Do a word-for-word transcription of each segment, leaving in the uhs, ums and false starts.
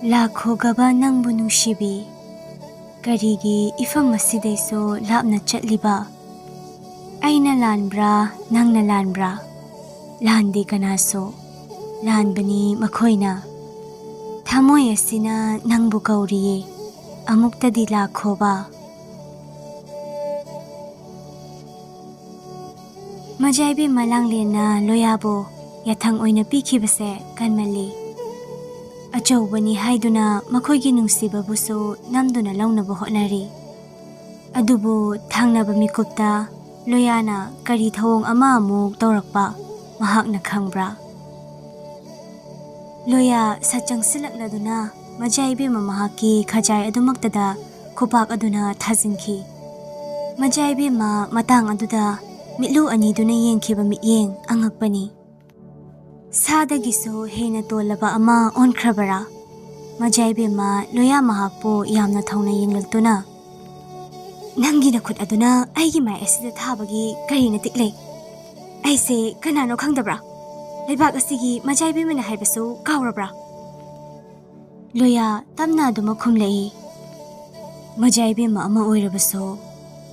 ꯂꯥꯛꯈꯣꯒꯕ ꯅꯪꯕꯨ ꯅꯨꯡꯁꯤꯕꯤ, ꯀꯔꯤꯒꯤ ꯏꯐꯝ ꯑꯁꯤꯗꯩꯁꯨ ꯂꯥꯞꯅ ꯆꯠꯂꯤꯕ? ꯑꯩꯅ ꯂꯥꯟꯕ꯭ꯔꯥ, ꯅꯪꯅ ꯂꯥꯟꯕ꯭ꯔꯥ? ꯂꯥꯟꯗꯦ ꯀꯅꯥꯁꯨ, ꯂꯥꯟꯕꯅꯤ ꯃꯈꯣꯏꯅ꯫ ꯊꯃꯣꯏ ꯑꯁꯤꯅ ꯅꯪꯕꯨ ꯀꯧꯔꯤꯌꯦ, ꯑꯃꯨꯛꯇꯗꯤ ꯂꯥꯛꯈꯣꯕ꯫ ꯃꯖꯥꯏꯕꯦꯝꯃ ꯂꯥꯡꯂꯦꯟꯅ ꯂꯣꯌꯥꯕꯨ ꯌꯥꯊꯪ ꯑꯣꯏꯅ ꯄꯤꯈꯤꯕꯁꯦ ꯀꯟꯃꯜꯂꯤ꯫ ꯑꯆꯧꯕꯅꯤ ꯍꯥꯏꯗꯨꯅ ꯃꯈꯣꯏꯒꯤ ꯅꯨꯡꯁꯤꯕꯕꯨꯁꯨ ꯅꯝꯗꯨꯅ ꯂꯧꯅꯕ ꯍꯣꯠꯅꯔꯤ꯫ ꯑꯗꯨꯕꯨ ꯊꯪꯅꯕ ꯃꯤꯀꯨꯞꯇ ꯂꯣꯌꯥꯅ ꯀꯔꯤ ꯊꯧꯑꯣꯡ ꯑꯃ ꯑꯃꯨꯛ ꯇꯧꯔꯛꯄ ꯃꯍꯥꯛꯅ ꯈꯪꯕ꯭ꯔꯥ? ꯂꯣꯌꯥ ꯁꯠ ꯆꯪꯁꯤꯜꯂꯛꯂꯗꯨꯅ ꯃꯖꯥꯏꯕꯦꯝꯃ ꯃꯍꯥꯛꯀꯤ ꯈꯖꯥꯏ ꯑꯗꯨꯃꯛꯇꯗ ꯈꯨꯄꯥꯛ ꯑꯗꯨꯅ ꯊꯥꯖꯤꯟꯈꯤ꯫ ꯃꯖꯥꯏꯕꯦꯝꯃ ꯃꯇꯥꯡ ꯑꯗꯨꯗ ꯃꯤꯠꯂꯨ ꯑꯅꯤꯗꯨꯅ ꯌꯦꯡꯈꯤꯕ ꯃꯤꯠꯌꯦꯡ ꯑꯉꯛꯄꯅꯤ꯫ ꯁꯥꯗꯒꯤꯁꯨ ꯍꯦꯟꯅ ꯇꯣꯜꯂꯕ ꯑꯃ ꯑꯣꯟꯈ꯭ꯔꯕꯔꯥ? ꯃꯖꯥꯏꯕꯦꯝꯃ ꯂꯣꯌꯥ ꯃꯍꯥꯛꯄꯨ ꯌꯥꯝꯅ ꯊꯧꯅ ꯌꯦꯡꯂꯛꯇꯨꯅ, "ꯅꯪꯒꯤ ꯅꯈꯨꯠ ꯑꯗꯨꯅ ꯑꯩꯒꯤ ꯃꯥꯏ ꯑꯁꯤꯗ ꯊꯥꯕꯒꯤ ꯀꯔꯤ ꯅꯇꯤꯛ ꯂꯩ? ꯑꯩꯁꯦ ꯀꯅꯥꯅꯣ ꯈꯪꯗꯕ꯭ꯔꯥ? ꯂꯩꯕꯥꯛ ꯑꯁꯤꯒꯤ ꯃꯖꯥꯏꯕꯦꯝꯃꯅ ꯍꯥꯏꯕꯁꯨ ꯀꯥꯎꯔꯕ꯭ꯔꯥ?" ꯂꯣꯌꯥ ꯇꯞꯅ ꯑꯗꯨꯃꯛ ꯈꯨꯝꯂꯛꯏ꯫ ꯃꯖꯥꯏꯕꯦꯝꯃ ꯑꯃ ꯑꯣꯏꯔꯕꯁꯨ,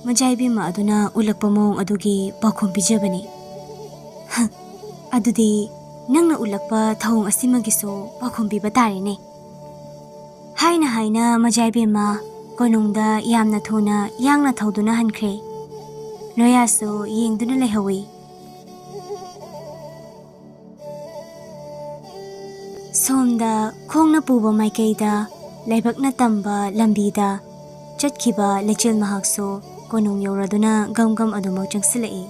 ꯃꯖꯥꯏꯕꯦꯝꯃ ꯑꯗꯨꯅ ꯎꯠꯂꯛꯄ ꯃꯑꯣꯡ ꯑꯗꯨꯒꯤ ꯄꯥꯎꯈꯨꯝ ꯄꯤꯖꯕꯅꯤ꯫ "ꯍ, ꯑꯗꯨꯗꯤ ꯅꯪꯅ ꯎꯠꯂꯛꯄ ꯊꯧꯑꯣꯡ ꯑꯁꯤꯃꯒꯤꯁꯨ ꯄꯥꯎꯈꯨꯝ ꯄꯤꯕ ꯇꯥꯔꯦꯅꯦ"꯫ ꯍꯥꯏꯅ ꯍꯥꯏꯅ ꯃꯖꯥꯏꯕꯦꯝꯃ ꯀꯣꯅꯨꯡꯗ ꯌꯥꯝꯅ ꯊꯨꯅ ꯌꯥꯡꯅ ꯊꯧꯗꯨꯅ ꯍꯟꯈ꯭ꯔꯦ꯫ ꯂꯣꯌꯥꯁꯨ ꯌꯦꯡꯗꯨꯅ ꯂꯩꯍꯧꯏ꯫ ꯁꯣꯝꯗ ꯈꯣꯡꯅ ꯄꯨꯕ ꯃꯥꯏꯀꯩꯗ ꯂꯥꯏꯕꯛꯅ ꯇꯝꯕ ꯂꯝꯕꯤꯗ ꯆꯠꯈꯤꯕ ꯂꯩꯆꯤꯜ ꯃꯍꯥꯛꯁꯨ ꯀꯣꯅꯨꯡ ꯌꯧꯔꯗꯨꯅ ꯒꯝ ꯒꯝ ꯑꯗꯨꯃꯛ ꯆꯪꯁꯤꯜꯂꯛꯏ꯫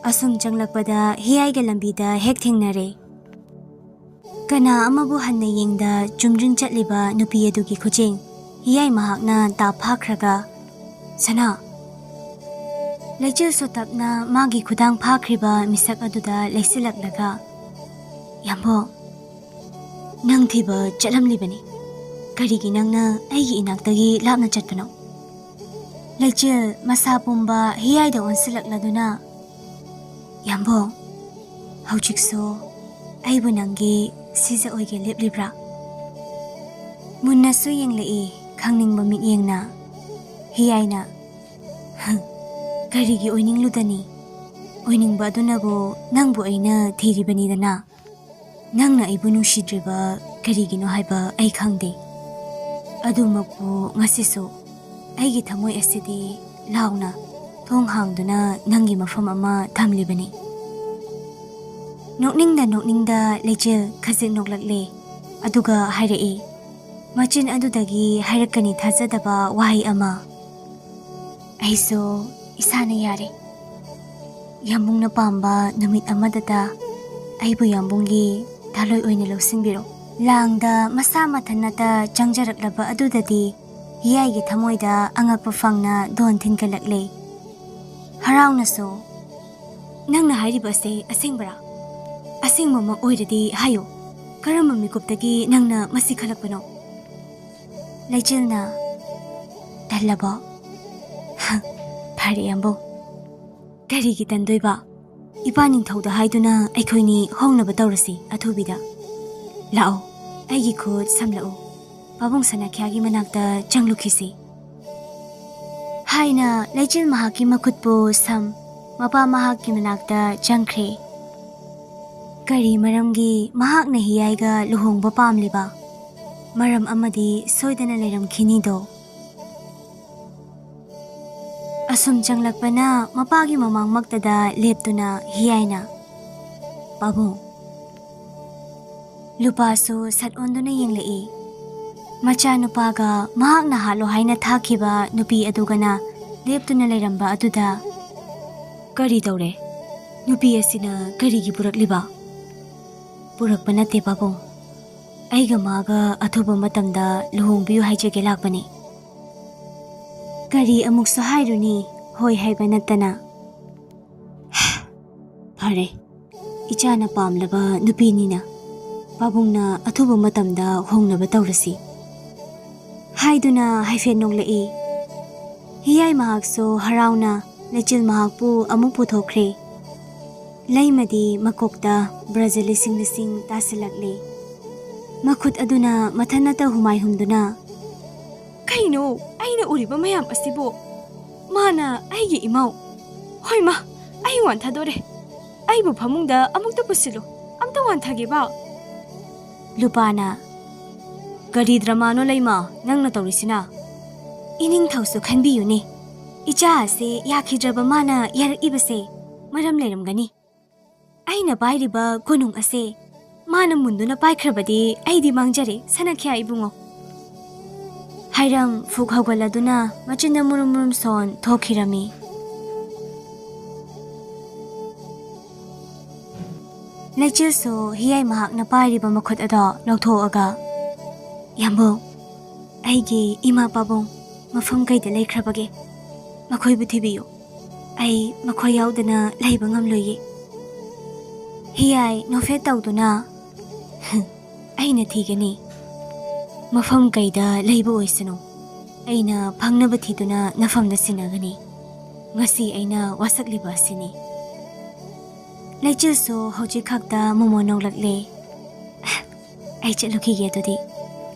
ꯑꯁꯨꯝ ꯆꯪꯂꯛꯄꯗ ꯍꯤꯌꯥꯏꯒ ꯂꯝꯕꯤꯗ ꯍꯦꯛ ꯊꯦꯡꯅꯔꯦ꯫ ꯀꯅꯥ ꯑꯃꯕꯨ ꯍꯟꯅ ꯌꯦꯡꯗ ꯆꯨꯝꯗ꯭ꯔꯤꯡ ꯆꯠꯂꯤꯕ ꯅꯨꯄꯤ ꯑꯗꯨꯒꯤ ꯈꯨꯖꯦꯡ ꯍꯤꯌꯥꯏ ꯃꯍꯥꯛꯅ ꯇꯥꯞ ꯐꯥꯈ꯭ꯔꯒ, "ꯁꯅꯥ!" ꯂꯩꯆꯤꯜ ꯁꯣꯇꯞꯅ ꯃꯥꯒꯤ ꯈꯨꯗꯥꯡ ꯐꯥꯈ꯭ꯔꯤꯕ ꯃꯤꯁꯛ ꯑꯗꯨꯗ ꯂꯩꯁꯤꯜꯂꯛꯂꯒ, "ꯌꯥꯝꯕꯣ, ꯅꯪ ꯊꯤꯕ ꯆꯠꯂꯝꯂꯤꯕꯅꯤ꯫ ꯀꯔꯤꯒꯤ ꯅꯪꯅ ꯑꯩꯒꯤ ꯏꯅꯥꯛꯇꯒꯤ ꯂꯥꯞꯅ ꯆꯠꯄꯅꯣ?" ꯂꯩꯆꯤꯜ ꯃꯁꯥ ꯄꯨꯝꯕ ꯍꯤꯌꯥꯏꯗ ꯑꯣꯟꯁꯤꯜꯂꯛꯂꯗꯨꯅ, "ꯌꯥꯝꯕꯣ, ꯍꯧꯖꯤꯛꯁꯨ ꯑꯩꯕꯨ ꯅꯪꯒꯤ ꯁꯤꯖ ꯑꯣꯏꯒꯦ ꯂꯦꯞꯂꯤꯕ꯭ꯔꯥ?" ꯃꯨꯟꯅꯁꯨ ꯌꯦꯡꯂꯛꯏ, ꯈꯪꯅꯤꯡꯕ ꯃꯤꯠꯌꯦꯡꯅ꯫ ꯍꯤꯌꯥꯏꯅ, "ꯍ, ꯀꯔꯤꯒꯤ ꯑꯣꯏꯅꯤꯡꯂꯨꯗꯅꯤ? ꯑꯣꯏꯅꯤꯡꯕ ꯑꯗꯨꯅꯕꯨ ꯅꯪꯕꯨ ꯑꯩꯅ ꯊꯤꯔꯤꯕꯅꯤꯗꯅ꯫ ꯅꯪꯅ ꯑꯩꯕꯨ ꯅꯨꯡꯁꯤꯗ꯭ꯔꯤꯕ ꯀꯔꯤꯒꯤꯅꯣ ꯍꯥꯏꯕ ꯑꯩ ꯈꯪꯗꯦ꯫ ꯑꯗꯨꯃꯛꯄꯨ ꯉꯁꯤꯁꯨ ꯑꯩꯒꯤ ꯊꯃꯣꯏ ꯑꯁꯤꯗꯤ ꯂꯥꯎꯅ ꯊꯣꯡ ꯍꯥꯡꯗꯨꯅ ꯅꯪꯒꯤ ꯃꯐꯝ ꯑꯃ ꯊꯝꯂꯤꯕꯅꯤ꯫" ꯅꯣꯛꯅꯤꯡꯗ ꯅꯣꯛꯅꯤꯡꯗ ꯂꯩꯆꯤꯜ ꯈꯖꯤꯛ ꯅꯣꯛꯂꯛꯂꯦ, ꯑꯗꯨꯒ ꯍꯥꯏꯔꯛꯏ, ꯃꯆꯤꯟ ꯑꯗꯨꯗꯒꯤ ꯍꯥꯏꯔꯛꯀꯅꯤ ꯊꯥꯖꯗꯕ ꯋꯥꯍꯩ ꯑꯃ꯫ "ꯑꯩꯁꯨ ꯏꯁꯥꯅ ꯌꯥꯔꯦ꯫ ꯌꯥꯝꯕꯨꯡꯅ ꯄꯥꯝꯕ ꯅꯨꯃꯤꯠ ꯑꯃꯗꯇ ꯑꯩꯕꯨ ꯌꯥꯝꯕꯨꯡꯒꯤ ꯊꯥꯂꯣꯏ ꯑꯣꯏꯅ ꯂꯧꯁꯤꯟꯕꯤꯔꯣ꯫" ꯂꯥꯡꯗ ꯃꯁꯥ ꯃꯊꯟꯅꯇ ꯆꯪꯖꯔꯛꯂꯕ ꯑꯗꯨꯗꯗꯤ ꯍꯤꯌꯥꯏꯒꯤ ꯊꯃꯣꯏꯗ ꯑꯉꯛꯄ ꯐꯪꯅ ꯗꯣꯟ ꯊꯤꯟꯒꯠꯂꯛꯂꯦ꯫ ꯍꯔꯥꯎꯅꯁꯨ, "ꯅꯪꯅ ꯍꯥꯏꯔꯤꯕ ꯑꯁꯦ ꯑꯁꯦꯡꯕꯔꯥ? ꯑꯁꯦꯡꯕꯃꯛ ꯑꯣꯏꯔꯗꯤ ꯍꯥꯏꯌꯨ, ꯀꯔꯝꯕ ꯃꯤꯀꯨꯞꯇꯒꯤ ꯅꯪꯅ ꯃꯁꯤ ꯈꯜꯂꯛꯄꯅꯣ?" ꯂꯩꯆꯤꯜꯅ, "ꯇꯜꯂꯕꯣ? ꯍ, ꯐꯔꯦ ꯑꯝꯕꯣ꯫ ꯀꯔꯤꯒꯤ ꯇꯟꯗꯣꯏꯕ? ꯏꯄꯥ ꯅꯤꯡꯊꯧꯗ ꯍꯥꯏꯗꯨꯅ ꯑꯩꯈꯣꯏꯅꯤ ꯍꯣꯡꯅꯕ ꯇꯧꯔꯁꯤ ꯑꯊꯨꯕꯤꯗ꯫ ꯂꯥꯛꯑꯣ, ꯑꯩꯒꯤ ꯈꯨꯠ ꯁꯝꯂꯛꯎ꯫ ꯄꯥꯕꯨꯡ ꯁꯅꯥꯈ꯭ꯌꯥꯒꯤ ꯃꯅꯥꯛꯇ ꯆꯪꯂꯨꯈꯤꯁꯤ꯫" ꯍꯥꯏꯅ ꯂꯩꯆꯤꯜ ꯃꯍꯥꯛꯀꯤ ꯃꯈꯨꯠꯄꯨ ꯁꯝ ꯃꯄꯥ ꯃꯍꯥꯛꯀꯤ ꯃꯅꯥꯛꯇ ꯆꯪꯈ꯭ꯔꯦ꯫ ꯀꯔꯤ ꯃꯔꯝꯒꯤ ꯃꯍꯥꯛꯅ ꯍꯤꯌꯥꯏꯒ ꯂꯨꯍꯣꯡꯕ ꯄꯥꯝꯂꯤꯕ? ꯃꯔꯝ ꯑꯃꯗꯤ ꯁꯣꯏꯗꯅ ꯂꯩꯔꯝꯈꯤꯅꯤꯗꯣ꯫ ꯑꯁꯨꯝ ꯆꯪꯂꯛꯄꯅ ꯃꯄꯥꯒꯤ ꯃꯃꯥꯡꯃꯛꯇꯗ ꯂꯦꯞꯇꯨꯅ ꯍꯤꯌꯥꯏꯅ, "ꯄꯥꯕꯨꯡ꯫" ꯂꯨꯄꯥꯁꯨ ꯁꯠ ꯑꯣꯟꯗꯨꯅ ꯌꯦꯡꯂꯛꯏ꯫ ꯃꯆꯥꯅꯨꯄꯥꯒ ꯃꯍꯥꯛꯅ ꯍꯥꯠꯂꯣ ꯍꯥꯏꯅ ꯊꯥꯈꯤꯕ ꯅꯨꯄꯤ ꯑꯗꯨꯒꯅ ꯂꯦꯞꯇꯨꯅ ꯂꯩꯔꯝꯕ ꯑꯗꯨꯗ, "ꯀꯔꯤ ꯇꯧꯔꯦ? ꯅꯨꯄꯤ ꯑꯁꯤꯅ ꯀꯔꯤꯒꯤ ꯄꯨꯔꯛꯂꯤꯕ?" "ꯄꯨꯔꯛꯄ ꯅꯠꯇꯦ ꯄꯥꯕꯨꯡ꯫ ꯑꯩꯒ ꯃꯥꯒ ꯑꯊꯨꯕ ꯃꯇꯝꯗ ꯂꯨꯍꯣꯡꯕꯤꯌꯨ ꯍꯥꯏꯖꯒꯦ ꯂꯥꯛꯄꯅꯤ꯫" ꯀꯔꯤ ꯑꯃꯨꯛꯁꯨ ꯍꯥꯏꯔꯨꯅꯤ, ꯍꯣꯏ ꯍꯥꯏꯕ ꯅꯠꯇꯅ꯫ "ꯐꯔꯦ, ꯏꯆꯥꯅ ꯄꯥꯝꯂꯕ ꯅꯨꯄꯤꯅꯤꯅ, ꯄꯥꯕꯨꯡꯅ ꯑꯊꯨꯕ ꯃꯇꯝꯗ ꯍꯣꯡꯅꯕ ꯇꯧꯔꯁꯤ," ꯍꯥꯏꯗꯨꯅ ꯍꯥꯏꯐꯦꯠ ꯅꯣꯛꯂꯛꯏ꯫ ꯍꯤꯌꯥꯏ ꯃꯍꯥꯛꯁꯨ ꯍꯔꯥꯎꯅ ꯂꯩꯆꯤꯜ ꯃꯍꯥꯛꯄꯨ ꯑꯃꯨꯛ ꯄꯨꯊꯣꯛꯈ꯭ꯔꯦ꯫ ꯂꯩꯃꯗꯤ ꯃꯀꯣꯛꯇ ꯕ꯭ꯔꯖ ꯂꯤꯁꯤꯡ ꯂꯤꯁꯤꯡ ꯇꯥꯁꯤꯜꯂꯛꯂꯦ꯫ ꯃꯈꯨꯠ ꯑꯗꯨꯅ ꯃꯊꯟꯅꯇ ꯍꯨꯃꯥꯏ ꯍꯨꯝꯗꯨꯅ, "ꯀꯩꯅꯣ ꯑꯩꯅ ꯎꯔꯤꯕ ꯃꯌꯥꯝ ꯑꯁꯤꯕꯨ? ꯃꯥꯅ ꯑꯩꯒꯤ ꯏꯃꯧ꯫ ꯍꯣꯏ ꯃꯥ, ꯑꯩ ꯋꯥꯟꯊꯗꯣꯔꯦ꯫ ꯑꯩꯕꯨ ꯐꯃꯨꯡꯗ ꯑꯃꯨꯛꯇ ꯄꯨꯁꯤꯜꯂꯨ, ꯑꯝꯇ ꯋꯥꯟꯊꯒꯦꯕ꯫" ꯂꯨꯄꯥꯅ, "ꯀꯔꯤ ꯗ꯭ꯔꯃꯥꯅꯣ ꯂꯩꯃ ꯅꯪꯅ ꯇꯧꯔꯤꯁꯤꯅ? ꯏꯅꯤꯡꯊꯧꯁꯨ ꯈꯟꯕꯤꯌꯨꯅꯦ, ꯏꯆꯥ ꯑꯁꯦ ꯌꯥꯈꯤꯗ꯭ꯔꯕ ꯃꯥꯅ ꯌꯥꯔꯛꯏꯕꯁꯦ ꯃꯔꯝ ꯂꯩꯔꯝꯒꯅꯤ꯫ ꯑꯩꯅ ꯄꯥꯏꯔꯤꯕ ꯀꯣꯅꯨꯡ ꯑꯁꯦ ꯃꯥꯅ ꯃꯨꯟꯗꯨꯅ ꯄꯥꯏꯈ꯭ꯔꯕꯗꯤ ꯑꯩꯗꯤ ꯃꯥꯡꯖꯔꯦ, ꯁꯅꯥꯈ꯭ꯌꯥ ꯏꯕꯨꯡꯉꯣ꯫" ꯍꯥꯏꯔꯝ ꯐꯨꯛ ꯍꯧꯒꯠꯂꯗꯨꯅ ꯃꯆꯤꯟꯗ ꯃꯨꯔꯨꯝ ꯃꯨꯔꯨꯝ ꯁꯣꯟ ꯊꯣꯛꯈꯤꯔꯝꯃꯤ꯫ ꯂꯩꯆꯤꯜꯁꯨ ꯍꯤꯌꯥꯏ ꯃꯍꯥꯛꯅ ꯄꯥꯏꯔꯤꯕ ꯃꯈꯨꯠ ꯑꯗꯣ ꯂꯧꯊꯣꯛꯑꯒ, "ꯌꯥꯝꯕꯨꯡ, ꯑꯩꯒꯤ ꯏꯃꯥ ꯄꯥꯕꯨꯡ ꯃꯐꯝ ꯀꯩꯗ ꯂꯩꯈ꯭ꯔꯕꯒꯦ? ꯃꯈꯣꯏꯕꯨ ꯊꯤꯕꯤꯌꯨ꯫ ꯑꯩ ꯃꯈꯣꯏ ꯌꯥꯎꯗꯅ ꯂꯩꯕ ꯉꯝꯂꯣꯏꯌꯦ꯫" ꯍꯤꯌꯥꯏ ꯅꯣꯛꯐꯦꯠ ꯇꯧꯗꯨꯅ, "ꯑꯩꯅ ꯊꯤꯒꯅꯤ꯫ ꯃꯐꯝ ꯀꯩꯗ ꯂꯩꯕ ꯑꯣꯏꯁꯅꯨ, ꯑꯩꯅ ꯐꯪꯅꯕ ꯊꯤꯗꯨꯅ ꯅꯐꯝꯗ ꯁꯤꯟꯅꯒꯅꯤ꯫ ꯉꯁꯤ ꯑꯩꯅ ꯋꯥꯁꯛꯂꯤꯕ ꯑꯁꯤꯅꯤ꯫" ꯂꯩꯆꯤꯜꯁꯨ ꯍꯧꯖꯤꯛ ꯈꯛꯇ ꯃꯣꯃꯣꯟ ꯅꯣꯛꯂꯛꯂꯦ꯫ "ꯑꯩ ꯆꯠꯂꯨꯈꯤꯒꯦ ꯑꯗꯨꯗꯤ꯫"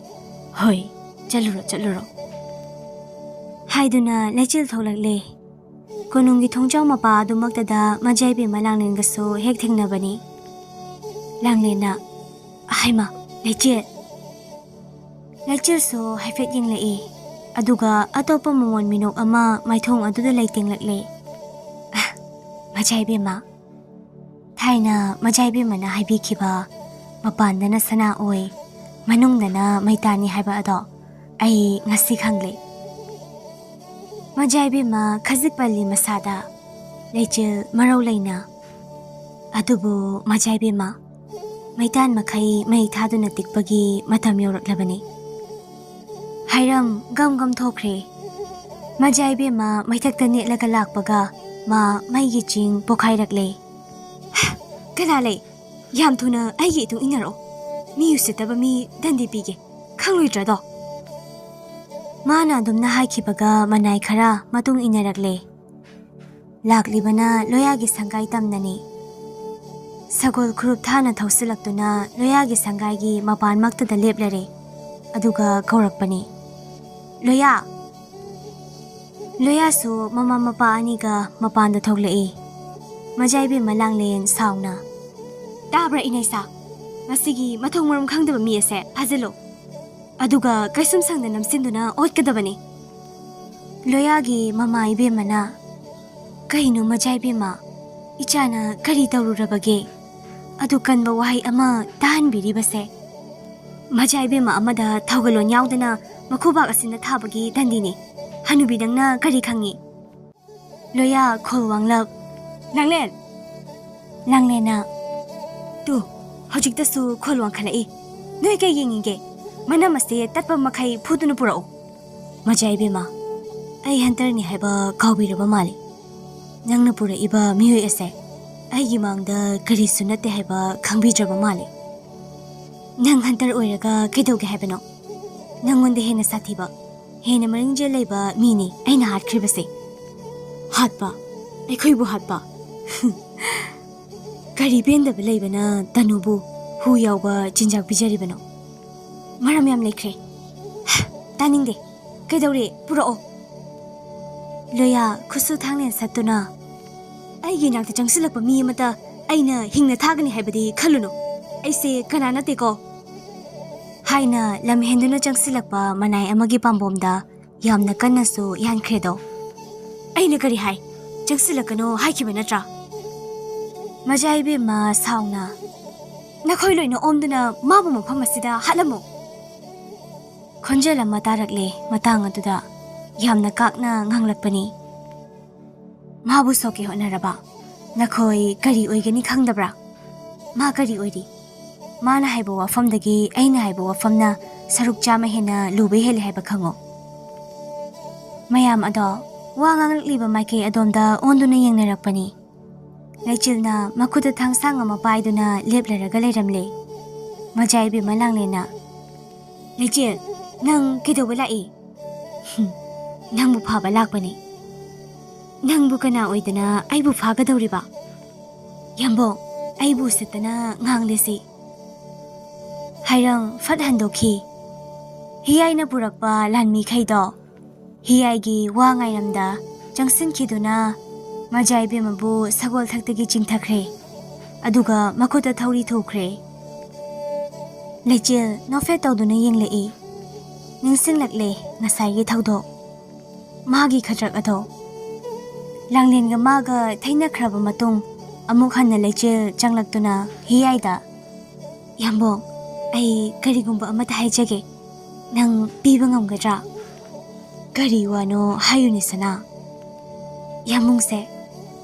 "ꯍꯣꯏ, ꯆꯠꯂꯨꯔꯣ, ꯆꯠꯂꯨꯔꯣ꯫" ꯍꯥꯏꯗꯨꯅ ꯂꯩꯆꯤꯜ ꯊꯣꯛꯂꯛꯂꯦ꯫ ꯀꯣꯅꯨꯡꯒꯤ ꯊꯣꯡꯖꯥꯎ ꯃꯄꯥ ꯑꯗꯨꯃꯛꯇꯗ ꯃꯖꯥꯏꯕꯦꯝꯃ ꯂꯥꯡꯂꯦꯟꯒꯁꯨ ꯍꯦꯛ ꯊꯦꯡꯅꯕꯅꯤ꯫ ꯂꯥꯡꯂꯦꯟꯅ, "ꯍꯩꯃꯥ, ꯂꯩꯆꯤꯜ!" ꯂꯩꯆꯤꯜꯁꯨ ꯍꯥꯏꯐꯦꯠ ꯌꯦꯡꯂꯛꯏ, ꯑꯗꯨꯒ ꯑꯇꯣꯞꯄ ꯃꯃꯣꯟ ꯃꯤꯅꯣꯛ ꯑꯃ ꯃꯥꯏꯊꯣꯡ ꯑꯗꯨꯗ ꯂꯩꯇꯦꯡꯂꯛꯂꯦ꯫ "ꯑ, ꯃꯖꯥꯏꯕꯦꯝꯃ, ꯊꯥꯏꯅ ꯃꯖꯥꯏꯕꯦꯝꯃꯅ ꯍꯥꯏꯕꯤꯈꯤꯕ, ꯃꯄꯥꯟꯗꯅ ꯁꯅꯥ ꯑꯣꯏ, ꯃꯅꯨꯡꯗꯅ ꯃꯩꯇꯥꯟꯅꯤ ꯍꯥꯏꯕ ꯑꯗꯣ ꯑꯩ ꯉꯁꯤ ꯈꯪꯂꯦ꯫" ꯃꯖꯥꯏꯕꯦꯝꯃ ꯈꯖꯤꯛ ꯄꯜꯂꯤ ꯃꯁꯥꯗ, ꯂꯩꯆꯤꯜ ꯃꯔꯧ ꯂꯩꯅ, "ꯑꯗꯨꯕꯨ ꯃꯖꯥꯏꯕꯦꯝꯃ, ꯃꯩꯇꯥꯟ ꯃꯈꯩ ꯃꯩ ꯊꯥꯗꯨꯅ ꯇꯤꯛꯄꯒꯤ ꯃꯇꯝ ꯌꯧꯔꯛꯂꯕꯅꯤ꯫" ꯍꯥꯏꯔꯝ ꯒꯝ ꯒꯝ ꯊꯣꯛꯈ꯭ꯔꯦ꯫ ꯃꯖꯥꯏꯕꯦꯝꯃ ꯃꯩꯊꯛꯇ ꯅꯦꯠꯂꯒ ꯂꯥꯛꯄꯒ ꯃꯥ ꯃꯩꯒꯤ ꯆꯤꯡ ꯄꯣꯈꯥꯏꯔꯛꯂꯦ꯫ "ꯀꯅꯥ ꯂꯩ? ꯌꯥꯝ ꯊꯨꯅ ꯑꯩꯒꯤ ꯏꯇꯨꯡ ꯏꯟꯅꯔꯛꯑꯣ꯫ ꯃꯤ ꯎꯁꯤꯠꯇꯕ ꯃꯤ ꯗꯟꯗꯤ ꯄꯤꯒꯦ꯫ ꯈꯪꯂꯣꯏꯗ꯭ꯔꯗꯣ?" ꯃꯥꯅ ꯑꯗꯨꯝꯅ ꯍꯥꯏꯈꯤꯕꯒ ꯃꯅꯥꯏ ꯈꯔ ꯃꯇꯨꯡ ꯏꯟꯅꯔꯛꯂꯦ꯫ ꯂꯥꯛꯂꯤꯕꯅ ꯂꯣꯌꯥꯒꯤ ꯁꯪꯒꯥꯏ ꯇꯝꯅꯅꯤ꯫ ꯁꯒꯣꯜ ꯈꯨꯔꯨꯞ ꯊꯥꯅ ꯊꯧꯁꯤꯜꯂꯛꯇꯨꯅ ꯂꯣꯌꯥꯒꯤ ꯁꯪꯒꯥꯏꯒꯤ ꯃꯄꯥꯟꯃꯛꯇꯗ ꯂꯦꯞꯂꯔꯦ꯫ ꯑꯗꯨꯒ ꯀꯧꯔꯛꯄꯅꯤ, "ꯂꯣꯌꯥ!" ꯂꯣꯌꯥꯁꯨ ꯃꯃꯥ ꯃꯄꯥ ꯑꯅꯤꯒ ꯃꯄꯥꯟꯗ ꯊꯣꯛꯂꯛꯏ꯫ ꯃꯖꯥ ꯏꯕꯦꯝꯃ ꯂꯥꯡꯂꯦꯟ ꯁꯥꯎꯅ, "ꯇꯥꯕ꯭ꯔꯥ ꯏꯅꯩꯁꯥ? ꯃꯁꯤꯒꯤ ꯃꯊꯣꯡ ꯃꯔꯝ ꯈꯪꯗꯕ ꯃꯤ ꯑꯁꯦ ꯐꯥꯖꯤꯜꯂꯨ꯫ ꯑꯗꯨꯒ ꯀꯩꯁꯨꯝ ꯁꯪꯗ ꯅꯝꯁꯤꯟꯗꯨꯅ ꯑꯣꯠꯀꯗꯕꯅꯤ꯫" ꯂꯣꯌꯥꯒꯤ ꯃꯃꯥ ꯏꯕꯦꯝꯃꯅ, "ꯀꯩꯅꯣ ꯃꯖꯥ ꯏꯕꯦꯝꯃ? ꯏꯆꯥꯅ ꯀꯔꯤ ꯇꯧꯔꯨꯔꯕꯒꯦ? ꯑꯗꯨ ꯀꯟꯕ ꯋꯥꯍꯩ ꯑꯃ ꯇꯥꯍꯟꯕꯤꯔꯤꯕꯁꯦ꯫ ꯃꯖꯥ ꯏꯕꯦꯝꯃ ꯑꯃꯗ ꯊꯧꯒꯜꯂꯣꯟ ꯌꯥꯎꯗꯅ ꯃꯈꯨꯕꯥꯛ ꯑꯁꯤꯅ ꯊꯥꯕꯒꯤ ꯗꯟꯗꯤꯅꯤ꯫ ꯍꯅꯨꯕꯤ ꯅꯪꯅ ꯀꯔꯤ ꯈꯪꯉꯤ?" ꯂꯣꯌꯥ ꯈꯣꯜ ꯋꯥꯡꯂꯞ, "ꯂꯥꯡꯂꯦꯟ!" ꯂꯥꯡꯂꯦꯟꯅ, "ꯇꯨ, ꯍꯧꯖꯤꯛꯇꯁꯨ ꯈꯣꯜ ꯋꯥꯡꯈꯠꯂꯛꯏ꯫ ꯅꯣꯏ ꯀꯩ ꯌꯦꯡꯉꯤꯒꯦ? ꯃꯅꯝ ꯑꯁꯦ ꯇꯠꯄ ꯃꯈꯩ ꯐꯨꯗꯨꯅ ꯄꯨꯔꯛꯎ꯫" "ꯃꯖꯥ ꯏꯕꯦꯝꯃ, ꯑꯩ ꯍꯟꯇꯔꯅꯤ ꯍꯥꯏꯕ ꯀꯥꯎꯕꯤꯔꯕ ꯃꯥꯜꯂꯤ꯫ ꯅꯪꯅ ꯄꯨꯔꯛꯏꯕ ꯃꯤꯑꯣꯏ ꯑꯁꯦ ꯑꯩꯒꯤ ꯃꯥꯡꯗ ꯀꯔꯤꯁꯨ ꯅꯠꯇꯦ ꯍꯥꯏꯕ ꯈꯪꯕꯤꯗ꯭ꯔꯕ ꯃꯥꯜꯂꯤ꯫ ꯅꯪ ꯍꯟꯇꯔ ꯑꯣꯏꯔꯒ ꯀꯩꯗꯧꯒꯦ ꯍꯥꯏꯕꯅꯣ? ꯅꯪꯉꯣꯟꯗ ꯍꯦꯟꯅ ꯁꯥꯊꯤꯕ, ꯍꯦꯟꯅ ꯃꯔꯤꯡꯖꯦꯜ ꯂꯩꯕ ꯃꯤꯅꯤ ꯑꯩꯅ ꯍꯥꯠꯈ꯭ꯔꯤꯕꯁꯦ꯫" "ꯍꯥꯠꯄ? ꯑꯩꯈꯣꯏꯕꯨ ꯍꯥꯠꯄ? ꯀꯔꯤ ꯄꯦꯟꯗꯕ ꯂꯩꯕꯅ ꯇꯅꯨꯕꯨ ꯍꯨ ꯌꯥꯎꯕ ꯆꯤꯟꯖꯥꯛ ꯄꯤꯖꯔꯤꯕꯅꯣ? ꯃꯔꯝ ꯌꯥꯝ ꯂꯩꯈ꯭ꯔꯦ꯫" "ꯇꯥꯅꯤꯡꯗꯦ꯫ ꯀꯩꯗꯧꯔꯦ? ꯄꯨꯔꯛꯑꯣ꯫" ꯂꯣꯌꯥ ꯈꯨꯠꯁꯨ ꯊꯥꯡꯂꯦꯟ ꯁꯠꯇꯨꯅ, "ꯑꯩꯒꯤ ꯏꯅꯥꯛꯇ ꯆꯪꯁꯤꯜꯂꯛꯄ ꯃꯤ ꯑꯃꯇ ꯑꯩꯅ ꯍꯤꯡꯅ ꯊꯥꯒꯅꯤ ꯍꯥꯏꯕꯗꯤ ꯈꯜꯂꯨꯅꯨ꯫ ꯑꯩꯁꯦ ꯀꯅꯥ ꯅꯠꯇꯦꯀꯣ꯫" ꯍꯥꯏꯅ ꯂꯝ ꯍꯦꯟꯗꯨꯅ ꯆꯪꯁꯤꯜꯂꯛꯄ ꯃꯅꯥꯏ ꯑꯃꯒꯤ ꯄꯥꯝꯕꯣꯝꯗ ꯌꯥꯝꯅ ꯀꯟꯅꯁꯨ ꯌꯥꯟꯈ꯭ꯔꯦꯗꯣ꯫ "ꯑꯩꯅ ꯀꯔꯤ ꯍꯥꯏ? ꯆꯪꯁꯤꯜꯂꯛꯀꯅꯨ ꯍꯥꯏꯈꯤꯕ ꯅꯠꯇ꯭ꯔꯥ?" ꯃꯖꯥ ꯏꯕꯦꯝꯃ ꯁꯥꯎꯅ, "ꯅꯈꯣꯏ ꯂꯣꯏꯅ ꯑꯣꯝꯗꯨꯅ ꯃꯥꯕꯨ ꯃꯐꯝ ꯑꯁꯤꯗ ꯍꯥꯠꯂꯝꯃꯨ꯫" ꯈꯣꯟꯖꯦꯜ ꯑꯃ ꯇꯥꯔꯛꯂꯦ꯫ ꯃꯇꯥꯡ ꯑꯗꯨꯗ ꯌꯥꯝꯅ ꯀꯥꯛꯅ ꯉꯥꯡꯂꯛꯄꯅꯤ, "ꯃꯥꯕꯨ ꯁꯣꯛꯀꯦ ꯍꯣꯠꯅꯔꯕ ꯅꯈꯣꯏ ꯀꯔꯤ ꯑꯣꯏꯒꯅꯤ ꯈꯪꯗꯕ꯭ꯔꯥ? ꯃꯥ ꯀꯔꯤ ꯑꯣꯏꯔꯤ? ꯃꯥꯅ ꯍꯥꯏꯕ ꯋꯥꯐꯝꯗꯒꯤ ꯑꯩꯅ ꯍꯥꯏꯕ ꯋꯥꯐꯝꯅ ꯁꯔꯨꯛ ꯆꯥꯝꯃ ꯍꯦꯟꯅ ꯂꯨꯕ ꯍꯦꯜꯂꯤ ꯍꯥꯏꯕ ꯈꯪꯉꯣ꯫" ꯃꯌꯥꯝ ꯑꯗꯣ ꯋꯥ ꯉꯥꯡꯂꯛꯂꯤꯕ ꯃꯥꯏꯀꯩ ꯑꯗꯣꯝꯗ ꯑꯣꯟꯗꯨꯅ ꯌꯦꯡꯅꯔꯛꯄꯅꯤ꯫ ꯂꯩꯆꯤꯜꯅ ꯃꯈꯨꯠꯇ ꯊꯥꯡꯁꯥꯡ ꯑꯃ ꯄꯥꯏꯗꯨꯅ ꯂꯦꯞꯂꯔꯒ ꯂꯩꯔꯝꯂꯦ꯫ ꯃꯖꯥ ꯏꯕꯦꯝꯃ ꯂꯥꯡꯂꯦꯟꯅ, "ꯂꯩꯆꯤꯜ, ꯅꯪ ꯀꯩꯗꯧꯕ ꯂꯥꯛꯏ?" "ꯍꯨꯝ, ꯅꯪꯕꯨ ꯐꯥꯕ ꯂꯥꯛꯄꯅꯤ꯫" "ꯅꯪꯕꯨ ꯀꯅꯥ ꯑꯣꯏꯗꯅ ꯑꯩꯕꯨ ꯐꯥꯒꯗꯧꯔꯤꯕ?" "ꯌꯥꯝꯕꯣꯡ, ꯑꯩꯕꯨ ꯎꯁꯤꯠꯇꯅ ꯉꯥꯡꯂꯤꯁꯤ?" ꯍꯥꯏꯔꯝ ꯐꯠ ꯍꯟꯗꯣꯛꯈꯤ꯫ ꯍꯤꯌꯥꯏꯅ ꯄꯨꯔꯛꯄ ꯂꯥꯟꯃꯤꯈꯩꯗꯣ ꯍꯤꯌꯥꯏꯒꯤ ꯋꯥ ꯉꯥꯏꯔꯝꯗ ꯆꯪꯁꯤꯟꯈꯤꯗꯨꯅ ꯃꯖꯥ ꯏꯕꯦꯝꯃꯕꯨ ꯁꯒꯣꯜ ꯊꯛꯇꯒꯤ ꯆꯤꯡꯊꯈ꯭ꯔꯦ꯫ ꯑꯗꯨꯒ ꯃꯈꯨꯠꯇ ꯊꯧꯔꯤ ꯊꯨꯈ꯭ꯔꯦ꯫ ꯂꯩꯆꯤꯜ ꯅꯣꯛꯐꯦꯠ ꯇꯧꯗꯨꯅ ꯌꯦꯡꯂꯛꯏ꯫ ꯅꯤꯡꯁꯤꯡꯂꯛꯂꯦ ꯉꯁꯥꯏꯒꯤ ꯊꯧꯗꯣꯛ, ꯃꯥꯒꯤ ꯈꯗ꯭ꯔꯛ ꯑꯗꯣ꯫ ꯂꯥꯡꯂꯦꯟꯒ ꯃꯥꯒ ꯊꯩꯅꯈ꯭ꯔꯕ ꯃꯇꯨꯡ ꯑꯃꯨꯛ ꯍꯟꯅ ꯂꯩꯆꯤꯜ ꯆꯪꯂꯛꯇꯨꯅ ꯍꯤꯌꯥꯏꯗ, "ꯌꯥꯝꯕꯣꯡ, ꯑꯩ ꯀꯔꯤꯒꯨꯝꯕ ꯑꯃꯇ ꯍꯥꯏꯖꯒꯦ, ꯅꯪ ꯄꯤꯕ ꯉꯝꯒꯗ꯭ꯔꯥ?" "ꯀꯔꯤ ꯋꯥꯅꯣ ꯍꯥꯏꯌꯨꯅꯦ ꯁꯅꯥ?" "ꯌꯥꯝꯕꯨꯡꯁꯦ,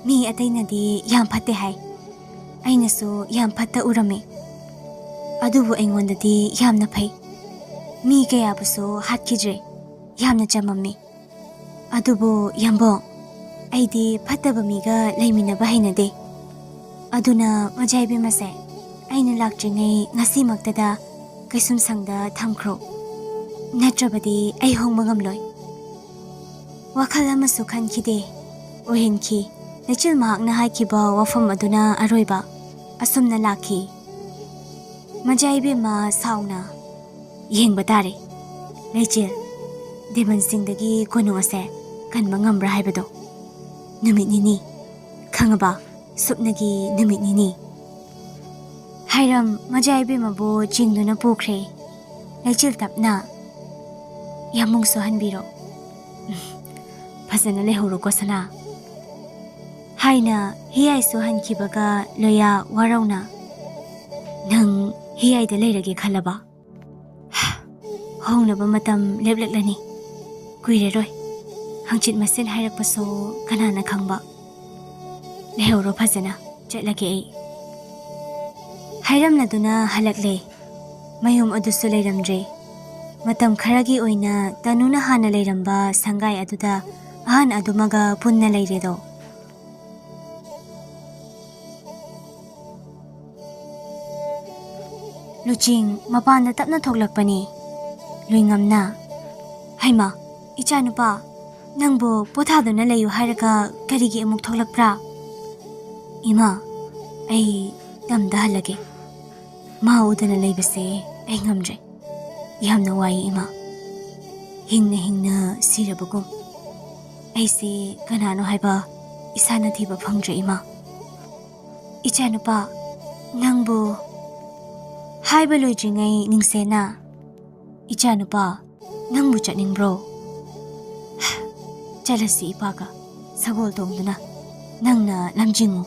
ꯃꯤ ꯑꯇꯩꯅꯗꯤ ꯌꯥꯝ ꯐꯠꯇꯦ ꯍꯥꯏ, ꯑꯩꯅꯁꯨ ꯌꯥꯝ ꯐꯠꯇ ꯎꯔꯝꯃꯤ, ꯑꯗꯨꯕꯨ ꯑꯩꯉꯣꯟꯗꯗꯤ ꯌꯥꯝꯅ ꯐꯩ꯫ ꯃꯤ ꯀꯌꯥꯕꯨꯁꯨ ꯍꯥꯠꯈꯤꯗ꯭ꯔꯦ, ꯌꯥꯝꯅ ꯆꯝꯃꯝꯃꯤ꯫ ꯑꯗꯨꯕꯨ ꯌꯥꯝꯕꯣꯡ, ꯑꯩꯗꯤ ꯐꯠꯇꯕ ꯃꯤꯒ ꯂꯩꯃꯤꯟꯅꯕ ꯍꯩꯅꯗꯦ꯫ ꯑꯗꯨꯅ ꯃꯖꯥ ꯏꯕꯦꯝꯃꯁꯦ ꯑꯩꯅ ꯂꯥꯛꯇ꯭ꯔꯤꯉꯩ ꯉꯁꯤꯃꯛꯇꯗ ꯀꯩꯁꯨꯝꯁꯪꯗ ꯊꯝꯈ꯭ꯔꯣ, ꯅꯠꯇ꯭ꯔꯕꯗꯤ ꯑꯩ ꯍꯣꯡꯕ ꯉꯝꯂꯣꯏ꯫" ꯋꯥꯈꯜ ꯑꯃꯁꯨ ꯈꯟꯈꯤꯗꯦ, ꯑꯣꯏꯍꯟꯈꯤ꯫ ꯂꯩꯆꯤꯜ ꯃꯍꯥꯛꯅ ꯍꯥꯏꯈꯤꯕ ꯋꯥꯐꯝ ꯑꯗꯨꯅ ꯑꯔꯣꯏꯕ꯫ ꯑꯁꯨꯝꯅ ꯂꯥꯛꯈꯤ꯫ ꯃꯖꯥ ꯏꯕꯦꯝꯃ ꯁꯥꯎꯅ, "ꯌꯦꯡꯕ ꯇꯥꯔꯦ, ꯂꯩꯆꯤꯜ, ꯗꯦꯃꯟꯁꯤꯡꯗꯒꯤ ꯀꯣꯅꯨꯡ ꯑꯁꯦ ꯀꯟꯕ ꯉꯝꯕ꯭ꯔꯥ ꯍꯥꯏꯕꯗꯣ꯫ ꯅꯨꯃꯤꯠ ꯅꯤꯅꯤ, ꯈꯪꯉꯕ? ꯁꯨꯞꯅꯒꯤ ꯅꯨꯃꯤꯠ ꯅꯤꯅꯤ꯫" ꯍꯥꯏꯔꯝ ꯃꯖꯥ ꯏꯕꯦꯝꯃꯕꯨ ꯆꯤꯡꯗꯨꯅ ꯄꯨꯈ꯭ꯔꯦ꯫ ꯂꯩꯆꯤꯜ ꯇꯞꯅ, "ꯌꯥꯝꯕꯨꯡꯁꯨ ꯍꯟꯕꯤꯔꯣ꯫ ꯐꯖꯅ ꯂꯩꯍꯧꯔꯣꯀꯣ ꯁꯅꯥ꯫" ꯍꯥꯏꯅ ꯍꯤꯌꯥꯏꯁꯨ ꯍꯟꯈꯤꯕꯒ ꯂꯣꯌꯥ ꯋꯥꯔꯧꯅ, "ꯅꯪ ꯍꯤꯌꯥꯏꯗ ꯂꯩꯔꯒꯦ ꯈꯜꯂꯕ? ꯍꯣꯡꯅꯕ ꯃꯇꯝ ꯂꯦꯞꯂꯛꯂꯅꯤ꯫ ꯀꯨꯏꯔꯔꯣꯏ꯫ ꯍꯪꯆꯤꯠ ꯃꯁꯦꯟ ꯍꯥꯏꯔꯛꯄꯁꯨ ꯀꯅꯥꯅ ꯈꯪꯕ꯫ ꯂꯩꯍꯧꯔꯣ ꯐꯖꯅ, ꯆꯠꯂꯒꯦ ꯑꯩ꯫" ꯍꯥꯏꯔꯝꯂꯗꯨꯅ ꯍꯜꯂꯛꯂꯦ꯫ ꯃꯌꯨꯝ ꯑꯗꯨꯁꯨ ꯂꯩꯔꯝꯗ꯭ꯔꯦ꯫ ꯃꯇꯝ ꯈꯔꯒꯤ ꯑꯣꯏꯅ ꯇꯅꯨꯅ ꯍꯥꯟꯅ ꯂꯩꯔꯝꯕ ꯁꯪꯒꯥꯏ ꯑꯗꯨꯗ ꯑꯍꯟ ꯑꯗꯨꯃꯒ ꯄꯨꯟꯅ ꯂꯩꯔꯦꯗꯣ꯫ ꯂꯨꯆꯤꯡ ꯃꯄꯥꯟꯗ ꯇꯞꯅ ꯊꯣꯛꯂꯛꯄꯅꯤ꯫ ꯂꯨꯏꯉꯝꯅ, "ꯍꯩꯃꯥ, ꯏꯆꯥꯅꯨꯄꯥ, ꯅꯪꯕꯨ ꯄꯣꯊꯥꯗꯨꯅ ꯂꯩꯌꯨ ꯍꯥꯏꯔꯒ ꯀꯔꯤꯒꯤ ꯑꯃꯨꯛ ꯊꯣꯛꯂꯛꯄ꯭ꯔꯥ?" "ꯏꯃꯥ, ꯑꯩ ꯇꯝꯗꯍꯜꯂꯒꯦ꯫ ꯃꯥ ꯎꯗꯅ ꯂꯩꯕꯁꯦ ꯑꯩ ꯉꯝꯗ꯭ꯔꯦ꯫ ꯌꯥꯝꯅ ꯋꯥꯏ ꯏꯃꯥ꯫ ꯍꯤꯡꯅ ꯍꯤꯡꯅ ꯁꯤꯔꯕꯒꯨꯝ꯫ ꯑꯩꯁꯦ ꯀꯅꯥꯅꯣ ꯍꯥꯏꯕ ꯏꯁꯥꯅ ꯊꯤꯕ ꯐꯪꯗ꯭ꯔꯦ ꯏꯃꯥ꯫ ꯏꯆꯥꯅꯨꯄꯥ, ꯅꯪꯕꯨ ꯍꯥꯏꯕ ꯂꯣꯏꯗ꯭ꯔꯤꯉꯩ ꯅꯤꯡꯁꯦꯅ, "ꯏꯆꯥꯅꯨꯄꯥ, ꯅꯪꯕꯨ ꯆꯠꯅꯤꯡꯕ꯭ꯔꯣ? ꯆꯠꯂꯁꯤ ꯏꯄꯥꯒ ꯁꯒꯣꯜ ꯇꯣꯡꯗꯨꯅ, ꯅꯪꯅ ꯂꯝꯖꯤꯡꯉꯨ꯫"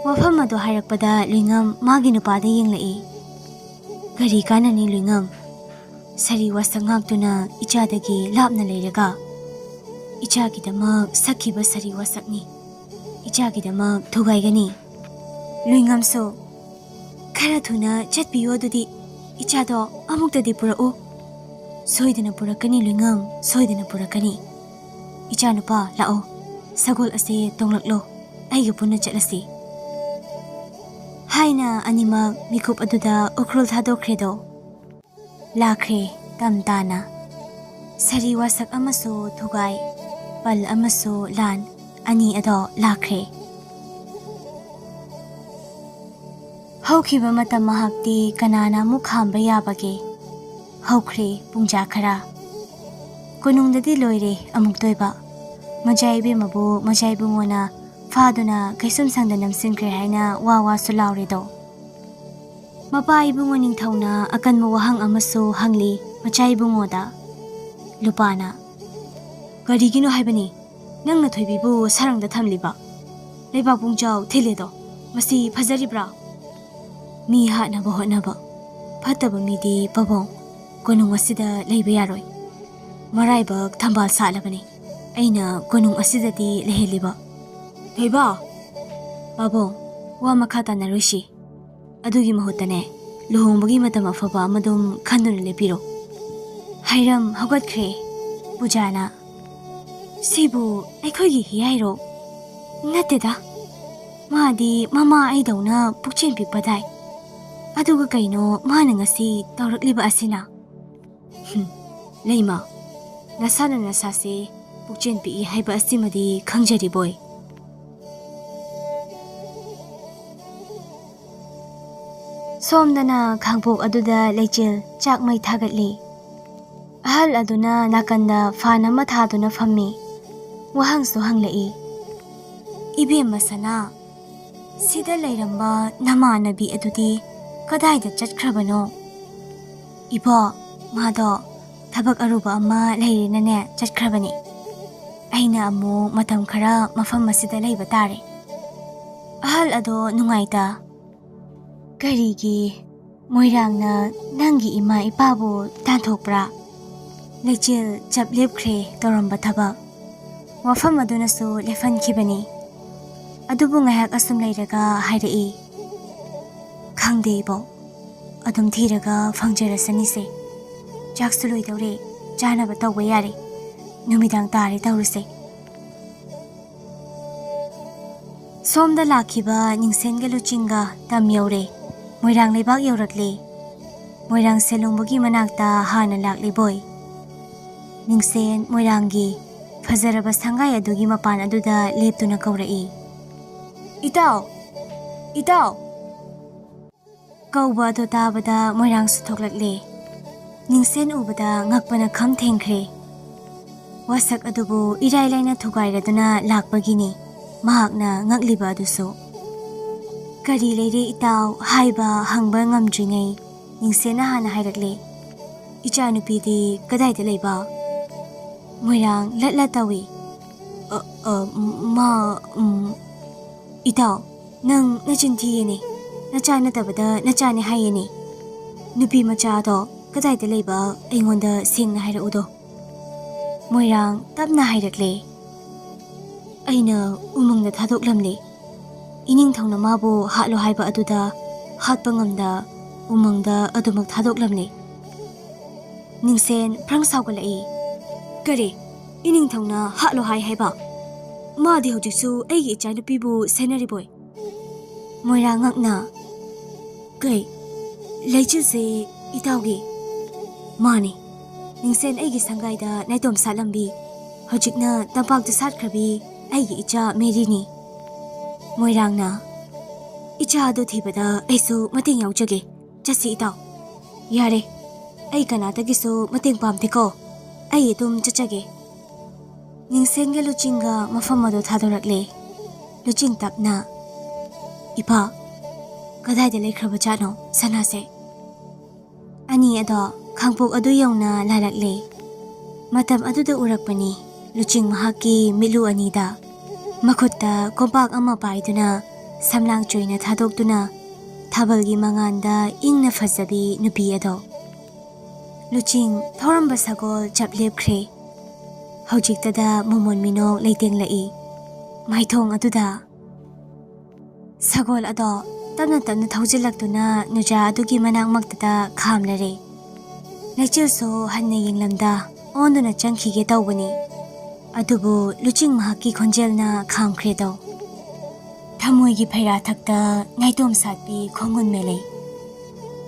ꯋꯥꯐꯝ ꯑꯗꯨ ꯍꯥꯏꯔꯛꯄꯗ ꯂꯨꯏꯉꯝ ꯃꯥꯒꯤ ꯅꯨꯄꯥꯗ ꯌꯦꯡꯂꯛꯏ꯫ "ꯀꯔꯤ ꯀꯥꯟꯅꯅꯤ ꯂꯨꯏꯉꯝ? ꯁꯥꯔꯤ ꯋꯥꯁꯛ ꯉꯥꯛꯇꯨꯅ ꯏꯆꯥꯗꯒꯤ ꯂꯥꯞꯅ ꯂꯩꯔꯒ ꯏꯆꯥꯒꯤꯗꯃꯛ ꯁꯛꯈꯤꯕ ꯁꯥꯔꯤ ꯋꯥꯁꯛꯅꯤ꯫ ꯏꯆꯥꯒꯤꯗꯃꯛ ꯊꯨꯒꯥꯏꯒꯅꯤ꯫ ꯂꯨꯏꯉꯝꯁꯨ ꯈꯔ ꯊꯨꯅ ꯆꯠꯄꯤꯌꯣ ꯑꯗꯨꯗꯤ꯫ ꯏꯆꯥꯗꯣ ꯑꯃꯨꯛꯇꯗꯤ ꯄꯨꯔꯛꯎ꯫" "ꯁꯣꯏꯗꯅ ꯄꯨꯔꯛꯀꯅꯤ ꯂꯨꯏꯉꯝ, ꯁꯣꯏꯗꯅ ꯄꯨꯔꯛꯀꯅꯤ꯫ ꯏꯆꯥꯅꯨꯄꯥ, ꯂꯥꯛꯑꯣ, ꯁꯒꯣꯜ ꯑꯁꯦ ꯇꯣꯡꯂꯛꯂꯣ, ꯑꯩꯒ ꯄꯨꯟꯅ ꯆꯠꯂꯁꯤ꯫" ꯍꯥꯏꯅ ꯑꯅꯤꯃꯛ ꯃꯤꯀꯨꯞ ꯑꯗꯨꯗ ꯎꯈ꯭ꯔꯨꯜ ꯊꯥꯗꯣꯛꯈ꯭ꯔꯦꯗꯣ꯫ ꯂꯥꯛꯈ꯭ꯔꯦ ꯇꯝ ꯇꯥꯅ꯫ ꯁꯥꯔꯤ ꯋꯥꯁꯛ ꯑꯃꯁꯨ ꯊꯨꯒꯥꯏ, ꯄꯜ ꯑꯃꯁꯨ ꯂꯥꯟ, ꯑꯅꯤ ꯑꯗꯣ ꯂꯥꯛꯈ꯭ꯔꯦ꯫ ꯍꯧꯈꯤꯕ ꯃꯇꯝ ꯃꯍꯥꯛꯇꯤ ꯀꯅꯥꯅ ꯑꯃꯨꯛ ꯈꯥꯝꯕ ꯌꯥꯕꯒꯦ? ꯍꯧꯈ꯭ꯔꯦ ꯄꯨꯡꯖꯥ ꯈꯔ꯫ ꯀꯣꯅꯨꯡꯗꯗꯤ ꯂꯣꯏꯔꯦ ꯑꯃꯨꯛꯇꯣꯏꯕ꯫ ꯃꯆꯥ ꯏꯕꯦꯝꯃꯕꯨ ꯃꯆꯥ ꯏꯕꯨꯡꯉꯣꯅ ꯐꯥꯗꯨꯅ ꯀꯩꯁꯨꯝ ꯁꯪꯗ ꯅꯝꯁꯤꯟꯈ꯭ꯔꯦ ꯍꯥꯏꯅ ꯋꯥ ꯋꯥꯁꯨ ꯂꯥꯎꯔꯦꯗꯣ꯫ ꯃꯄꯥ ꯏꯕꯨꯡꯉꯣ ꯅꯤꯡꯊꯧꯅ ꯑꯀꯟꯕ ꯋꯥꯍꯪ ꯑꯃꯁꯨ ꯍꯪꯂꯤ ꯃꯆꯥ ꯏꯕꯨꯡꯉꯣꯗ꯫ ꯂꯨꯄꯥꯅ, "ꯀꯔꯤꯒꯤꯅꯣ ꯍꯥꯏꯕꯅꯤ ꯅꯪꯅ ꯊꯣꯏꯕꯤꯕꯨ ꯁꯔꯪꯗ ꯊꯝꯂꯤꯕ? ꯂꯩꯕꯥꯛ ꯄꯨꯡꯖꯥꯎ ꯊꯤꯜꯂꯦꯗꯣ, ꯃꯁꯤ ꯐꯖꯔꯤꯕ꯭ꯔꯥ?" "ꯃꯤ ꯍꯥꯠꯅꯕ ꯍꯣꯠꯅꯕ ꯐꯠꯇꯕ ꯃꯤꯗꯤ ꯄꯥꯕꯨꯡ ꯀꯣꯅꯨꯡ ꯑꯁꯤꯗ ꯂꯩꯕ ꯌꯥꯔꯣꯏ꯫ ꯃꯔꯥꯏꯕꯛ ꯊꯝꯕꯥꯜ ꯁꯥꯠꯂꯕꯅꯤ ꯑꯩꯅ ꯀꯣꯅꯨꯡ ꯑꯁꯤꯗꯗꯤ ꯂꯩꯍꯜꯂꯤꯕ꯫" "ꯊꯣꯏꯕ!" "ꯄꯥꯕꯨꯡ, ꯋꯥ ꯃꯈꯥ ꯇꯥꯅꯔꯣꯏꯁꯤ꯫ ꯑꯗꯨꯒꯤ ꯃꯍꯨꯠꯇꯅꯦ, ꯂꯨꯍꯣꯡꯕꯒꯤ ꯃꯇꯝ ꯑꯐꯕ ꯑꯃꯗꯨꯝ ꯈꯟꯗꯨꯅ ꯂꯦꯞꯄꯤꯔꯣ꯫" ꯍꯥꯏꯔꯝ ꯍꯧꯒꯠꯈ꯭ꯔꯦ ꯄꯨꯖꯥꯅ꯫ "ꯁꯤꯕꯨ ꯑꯩꯈꯣꯏꯒꯤ ꯍꯤ ꯍꯥꯏꯔꯣ? ꯅꯠꯇꯦꯗ, ꯃꯥꯗꯤ ꯃꯃꯥ ꯑꯩꯗꯧꯅ ꯄꯨꯛꯆꯦꯜ ꯄꯤꯛꯄꯗꯥꯏ꯫ ꯑꯗꯨꯒ ꯀꯩꯅꯣ ꯃꯥꯅ ꯉꯁꯤ ꯇꯧꯔꯛꯂꯤꯕ ꯑꯁꯤꯅ?" "ꯍꯨꯝ, ꯂꯩꯃ, ꯅꯁꯥꯅ ꯅꯁꯥꯁꯦ ꯄꯨꯛꯆꯦꯜ ꯄꯤꯛꯏ ꯍꯥꯏꯕ ꯑꯁꯤꯃꯗꯤ ꯈꯪꯖꯔꯤꯕꯣꯏ?" ꯁꯣꯝꯗꯅ ꯈꯥꯡꯄꯣꯛ ꯑꯗꯨꯗ ꯂꯩꯆꯤꯜ ꯆꯥꯛ ꯃꯩ ꯊꯥꯒꯠꯂꯤ꯫ ꯑꯍꯜ ꯑꯗꯨꯅ ꯅꯥꯀꯟꯗ ꯐꯥꯟ ꯑꯃ ꯊꯥꯗꯨꯅ ꯐꯝꯃꯤ꯫ ꯋꯥꯍꯪꯁꯨ ꯍꯪꯂꯛꯏ꯫ "ꯏꯕꯦꯝꯃ ꯁꯅꯥ, ꯁꯤꯗ ꯂꯩꯔꯝꯕ ꯅꯃꯥꯟꯅꯕꯤ ꯑꯗꯨꯗꯤ ꯀꯗꯥꯏꯗ ꯆꯠꯈ꯭ꯔꯕꯅꯣ?" "ꯏꯕꯣ, ꯃꯥꯗꯣ ꯊꯕꯛ ꯑꯔꯨꯕ ꯑꯃ ꯂꯩꯔꯦꯅꯅꯦ ꯆꯠꯈ꯭ꯔꯕꯅꯤ꯫ ꯑꯩꯅ ꯑꯃꯨꯛ ꯃꯇꯝ ꯈꯔ ꯃꯐꯝ ꯑꯁꯤꯗ ꯂꯩꯕ ꯇꯥꯔꯦ꯫" ꯑꯍꯜ ꯑꯗꯣ ꯅꯨꯡꯉꯥꯏꯇ, "ꯀꯔꯤꯒꯤ? ꯃꯣꯏꯔꯥꯡꯅ ꯅꯪꯒꯤ ꯏꯃꯥ ꯏꯄꯥꯕꯨ ꯇꯥꯟꯊꯣꯛꯄ꯭ꯔꯥ?" ꯂꯩꯆꯤꯜ ꯆꯞ ꯂꯦꯞꯈ꯭ꯔꯦ ꯇꯧꯔꯝꯕ ꯊꯕꯛ꯫ ꯋꯥꯐꯝ ꯑꯗꯨꯅꯁꯨ ꯂꯦꯞꯍꯟꯈꯤꯕꯅꯤ꯫ ꯑꯗꯨꯕꯨ ꯉꯥꯏꯍꯥꯛ ꯑꯁꯨꯝ ꯂꯩꯔꯒ ꯍꯥꯏꯔꯛꯏ, "ꯈꯪꯗꯦ ꯏꯕꯣ, ꯑꯗꯨꯝ ꯊꯤꯔꯒ ꯐꯪꯖꯔꯁꯅꯤꯁꯦ꯫ ꯆꯥꯛꯁꯨ ꯂꯣꯏꯗꯧꯔꯦ, ꯆꯥꯅꯕ ꯇꯧꯕ ꯌꯥꯔꯦ꯫ ꯅꯨꯃꯤꯗꯥꯡ ꯇꯥꯔꯦ ꯇꯧꯔꯤꯁꯦ꯫" ꯁꯣꯝꯗ ꯂꯥꯛꯈꯤꯕ ꯅꯤꯡꯁꯦꯟꯒ ꯂꯨꯆꯤꯡꯒ ꯇꯝ ꯌꯧꯔꯦ꯫ ꯃꯣꯏꯔꯥꯡ ꯂꯩꯕꯥꯛ ꯌꯧꯔꯛꯂꯦ꯫ ꯃꯣꯏꯔꯥꯡ ꯁꯦꯂꯣꯡꯕꯒꯤ ꯃꯅꯥꯛꯇ ꯍꯥꯟꯅ ꯂꯥꯛꯂꯤꯕꯣꯏ꯫ ꯅꯤꯡꯁꯦꯟ ꯃꯣꯏꯔꯥꯡꯒꯤ ꯐꯖꯔꯕ ꯁꯪꯒꯥꯏ ꯑꯗꯨꯒꯤ ꯃꯄꯥꯟ ꯑꯗꯨꯗ ꯂꯦꯞꯇꯨꯅ ꯀꯧꯔꯛꯏ, "ꯏꯇꯥꯎ! ꯏꯇꯥꯎ!" ꯀꯧꯕ ꯑꯗꯨ ꯇꯥꯕꯗ ꯃꯣꯏꯔꯥꯡꯁꯨ ꯊꯣꯛꯂꯛꯂꯦ꯫ ꯅꯤꯡꯁꯦꯟ ꯎꯕꯗ ꯉꯛꯄꯅ ꯈꯝ ꯊꯦꯡꯈ꯭ꯔꯦ꯫ ꯋꯥꯁꯛ ꯑꯗꯨꯕꯨ ꯏꯔꯥꯏ ꯂꯥꯏꯅ ꯊꯨꯒꯥꯏꯔꯗꯨꯅ ꯂꯥꯛꯄꯒꯤꯅꯤ ꯃꯍꯥꯛꯅ ꯉꯛꯂꯤꯕ ꯑꯗꯨꯁꯨ꯫ "ꯀꯔꯤ ꯂꯩꯔꯦ ꯏꯇꯥꯎ?" ꯍꯥꯏꯕ ꯍꯪꯕ ꯉꯝꯗ꯭ꯔꯤꯉꯩ ꯅꯤꯡꯁꯦꯟꯅ ꯍꯥꯟꯅ ꯍꯥꯏꯔꯛꯂꯦ, "ꯏꯆꯥꯅꯨꯄꯤꯗꯤ ꯀꯗꯥꯏꯗ ꯂꯩꯕ?" ꯃꯣꯏꯔꯥꯡ ꯂꯠ ꯂꯠ ꯇꯧꯏ꯫ "ꯑ, ꯑ, ꯃꯥ, ꯎꯝ, ꯏꯇꯥꯎ, ꯅꯪ ꯅꯆꯤꯟ ꯊꯤꯌꯦꯅꯦ꯫ ꯅꯆꯥ ꯅꯠꯇꯕꯗ ꯅꯆꯥꯅꯦ ꯍꯥꯏꯌꯦꯅꯦ꯫ ꯅꯨꯄꯤ ꯃꯆꯥꯗꯣ ꯀꯗꯥꯏꯗ ꯂꯩꯕ ꯑꯩꯉꯣꯟꯗ ꯁꯦꯡꯅ ꯍꯥꯏꯔꯛꯎꯗꯣ꯫" ꯃꯣꯏꯔꯥꯡ ꯇꯞꯅ ꯍꯥꯏꯔꯛꯂꯦ, "ꯑꯩꯅ ꯎꯃꯪꯗ ꯊꯥꯗꯣꯛꯂꯝꯂꯦ꯫ ꯏꯅꯤꯡꯊꯧꯅ ꯃꯥꯕꯨ ꯍꯥꯠꯂꯣ ꯍꯥꯏꯕ ꯑꯗꯨꯗ ꯍꯥꯠꯄ ꯉꯝꯗ ꯎꯃꯪꯗ ꯑꯗꯨꯃꯛ ꯊꯥꯗꯣꯛꯂꯝꯂꯦ꯫" ꯅꯤꯡꯁꯦꯟ ꯄ꯭ꯔꯪ ꯁꯥꯎꯒꯠꯂꯛꯏ꯫ "ꯀꯔꯤ? ꯏꯅꯤꯡꯊꯧꯅ ꯍꯥꯠꯂꯣ ꯍꯥꯏ ꯍꯥꯏꯕ? ꯃꯥꯗꯤ ꯍꯧꯖꯤꯛꯁꯨ ꯑꯩꯒꯤ ꯏꯆꯥꯅꯨꯄꯤꯕꯨ ꯁꯦꯟꯅꯔꯤꯕꯣꯏ?" ꯃꯣꯏꯔꯥꯡ ꯉꯛꯅ, "ꯀꯩ? ꯂꯩꯆꯤꯜꯁꯦ ꯏꯇꯥꯎꯒꯤ?" "ꯃꯥꯅꯤ꯫ ꯅꯤꯡꯁꯦꯟ ꯑꯩꯒꯤ ꯁꯪꯒꯥꯏꯗ ꯅꯥꯏꯇꯣꯝ ꯁꯥꯠꯂꯝꯕꯤ, ꯍꯧꯖꯤꯛꯅ ꯇꯝꯄꯥꯛꯇ ꯁꯥꯠꯈ꯭ꯔꯕꯤ ꯑꯩꯒꯤ ꯏꯆꯥ ꯃꯦꯔꯤꯅꯤ꯫" ꯃꯣꯏꯔꯥꯡꯅ, "ꯏꯆꯥ ꯑꯗꯨ ꯊꯤꯕꯗ ꯑꯩꯁꯨ ꯃꯇꯦꯡ ꯌꯥꯎꯖꯒꯦ꯫ ꯆꯠꯁꯤ ꯏꯇꯥꯎ꯫" "ꯌꯥꯔꯦ, ꯑꯩ ꯀꯅꯥꯗꯒꯤꯁꯨ ꯃꯇꯦꯡ ꯄꯥꯝꯗꯦꯀꯣ꯫ ꯑꯩ ꯑꯗꯨꯝ ꯆꯠꯆꯒꯦ꯫" ꯅꯤꯡꯁꯦꯟꯒ ꯂꯨꯆꯤꯡꯒ ꯃꯐꯝ ꯑꯗꯨ ꯊꯥꯗꯣꯔꯛꯂꯦ꯫ ꯂꯨꯆꯤꯡ ꯇꯞꯅ, "ꯏꯄꯥ, ꯀꯗꯥꯏꯗ ꯂꯩꯈ꯭ꯔꯕꯖꯥꯠꯅꯣ ꯁꯅꯥꯁꯦ?" ꯑꯅꯤ ꯑꯗꯣ ꯈꯥꯡꯄꯣꯛ ꯑꯗꯨ ꯌꯧꯅ ꯂꯥꯜꯂꯛꯂꯦ꯫ ꯃꯇꯝ ꯑꯗꯨꯗ ꯎꯔꯛꯄꯅꯤ ꯂꯨꯆꯤꯡ ꯃꯍꯥꯛꯀꯤ ꯃꯤꯠꯂꯨ ꯑꯅꯤꯗ꯫ ꯃꯈꯨꯠꯇ ꯀꯣꯝꯄꯥꯛ ꯑꯃ ꯄꯥꯏꯗꯨꯅ ꯁꯝꯂꯥꯡ ꯆꯣꯏꯅ ꯊꯥꯗꯣꯛꯇꯨꯅ ꯊꯥꯕꯜꯒꯤ ꯃꯉꯥꯟꯗ ꯏꯪꯅ ꯐꯖꯕꯤ ꯅꯨꯄꯤ ꯑꯗꯣ꯫ ꯂꯨꯆꯤꯡ ꯊꯧꯔꯝꯕ ꯁꯒꯣꯜ ꯆꯞ ꯂꯦꯞꯈ꯭ꯔꯦ꯫ ꯍꯧꯖꯤꯛꯇꯗ ꯃꯣꯃꯣꯟ ꯃꯤꯅꯣꯛ ꯂꯩꯇꯦꯡꯂꯛꯏ꯫ ꯃꯥꯏꯊꯣꯡ ꯑꯗꯨꯗ ꯁꯒꯣꯜ ꯑꯗꯣ ꯇꯞꯅ ꯇꯞꯅ ꯊꯧꯖꯤꯜꯂꯛꯇꯨꯅ ꯅꯨꯖꯥ ꯑꯗꯨꯒꯤ ꯃꯅꯥꯛꯃꯛꯇꯗ ꯈꯥꯝꯂꯔꯦ꯫ ꯂꯩꯆꯤꯜꯁꯨ ꯍꯟꯅ ꯌꯦꯡꯂꯝꯗ ꯑꯣꯟꯗꯨꯅ ꯆꯪꯈꯤꯒꯦ ꯇꯧꯕꯅꯤ꯫ ꯑꯗꯨꯕꯨ ꯂꯨꯆꯤꯡ ꯃꯍꯥꯛꯀꯤ ꯈꯣꯟꯖꯦꯜꯅ ꯈꯥꯝꯈ꯭ꯔꯦꯗꯣ꯫ ꯊꯃꯣꯏꯒꯤ ꯐꯩꯔꯥꯊꯛꯇ ꯅꯥꯏꯇꯣꯝ ꯁꯥꯠꯄꯤ ꯈꯣꯡꯒꯨꯟ ꯃꯦꯂꯩ꯫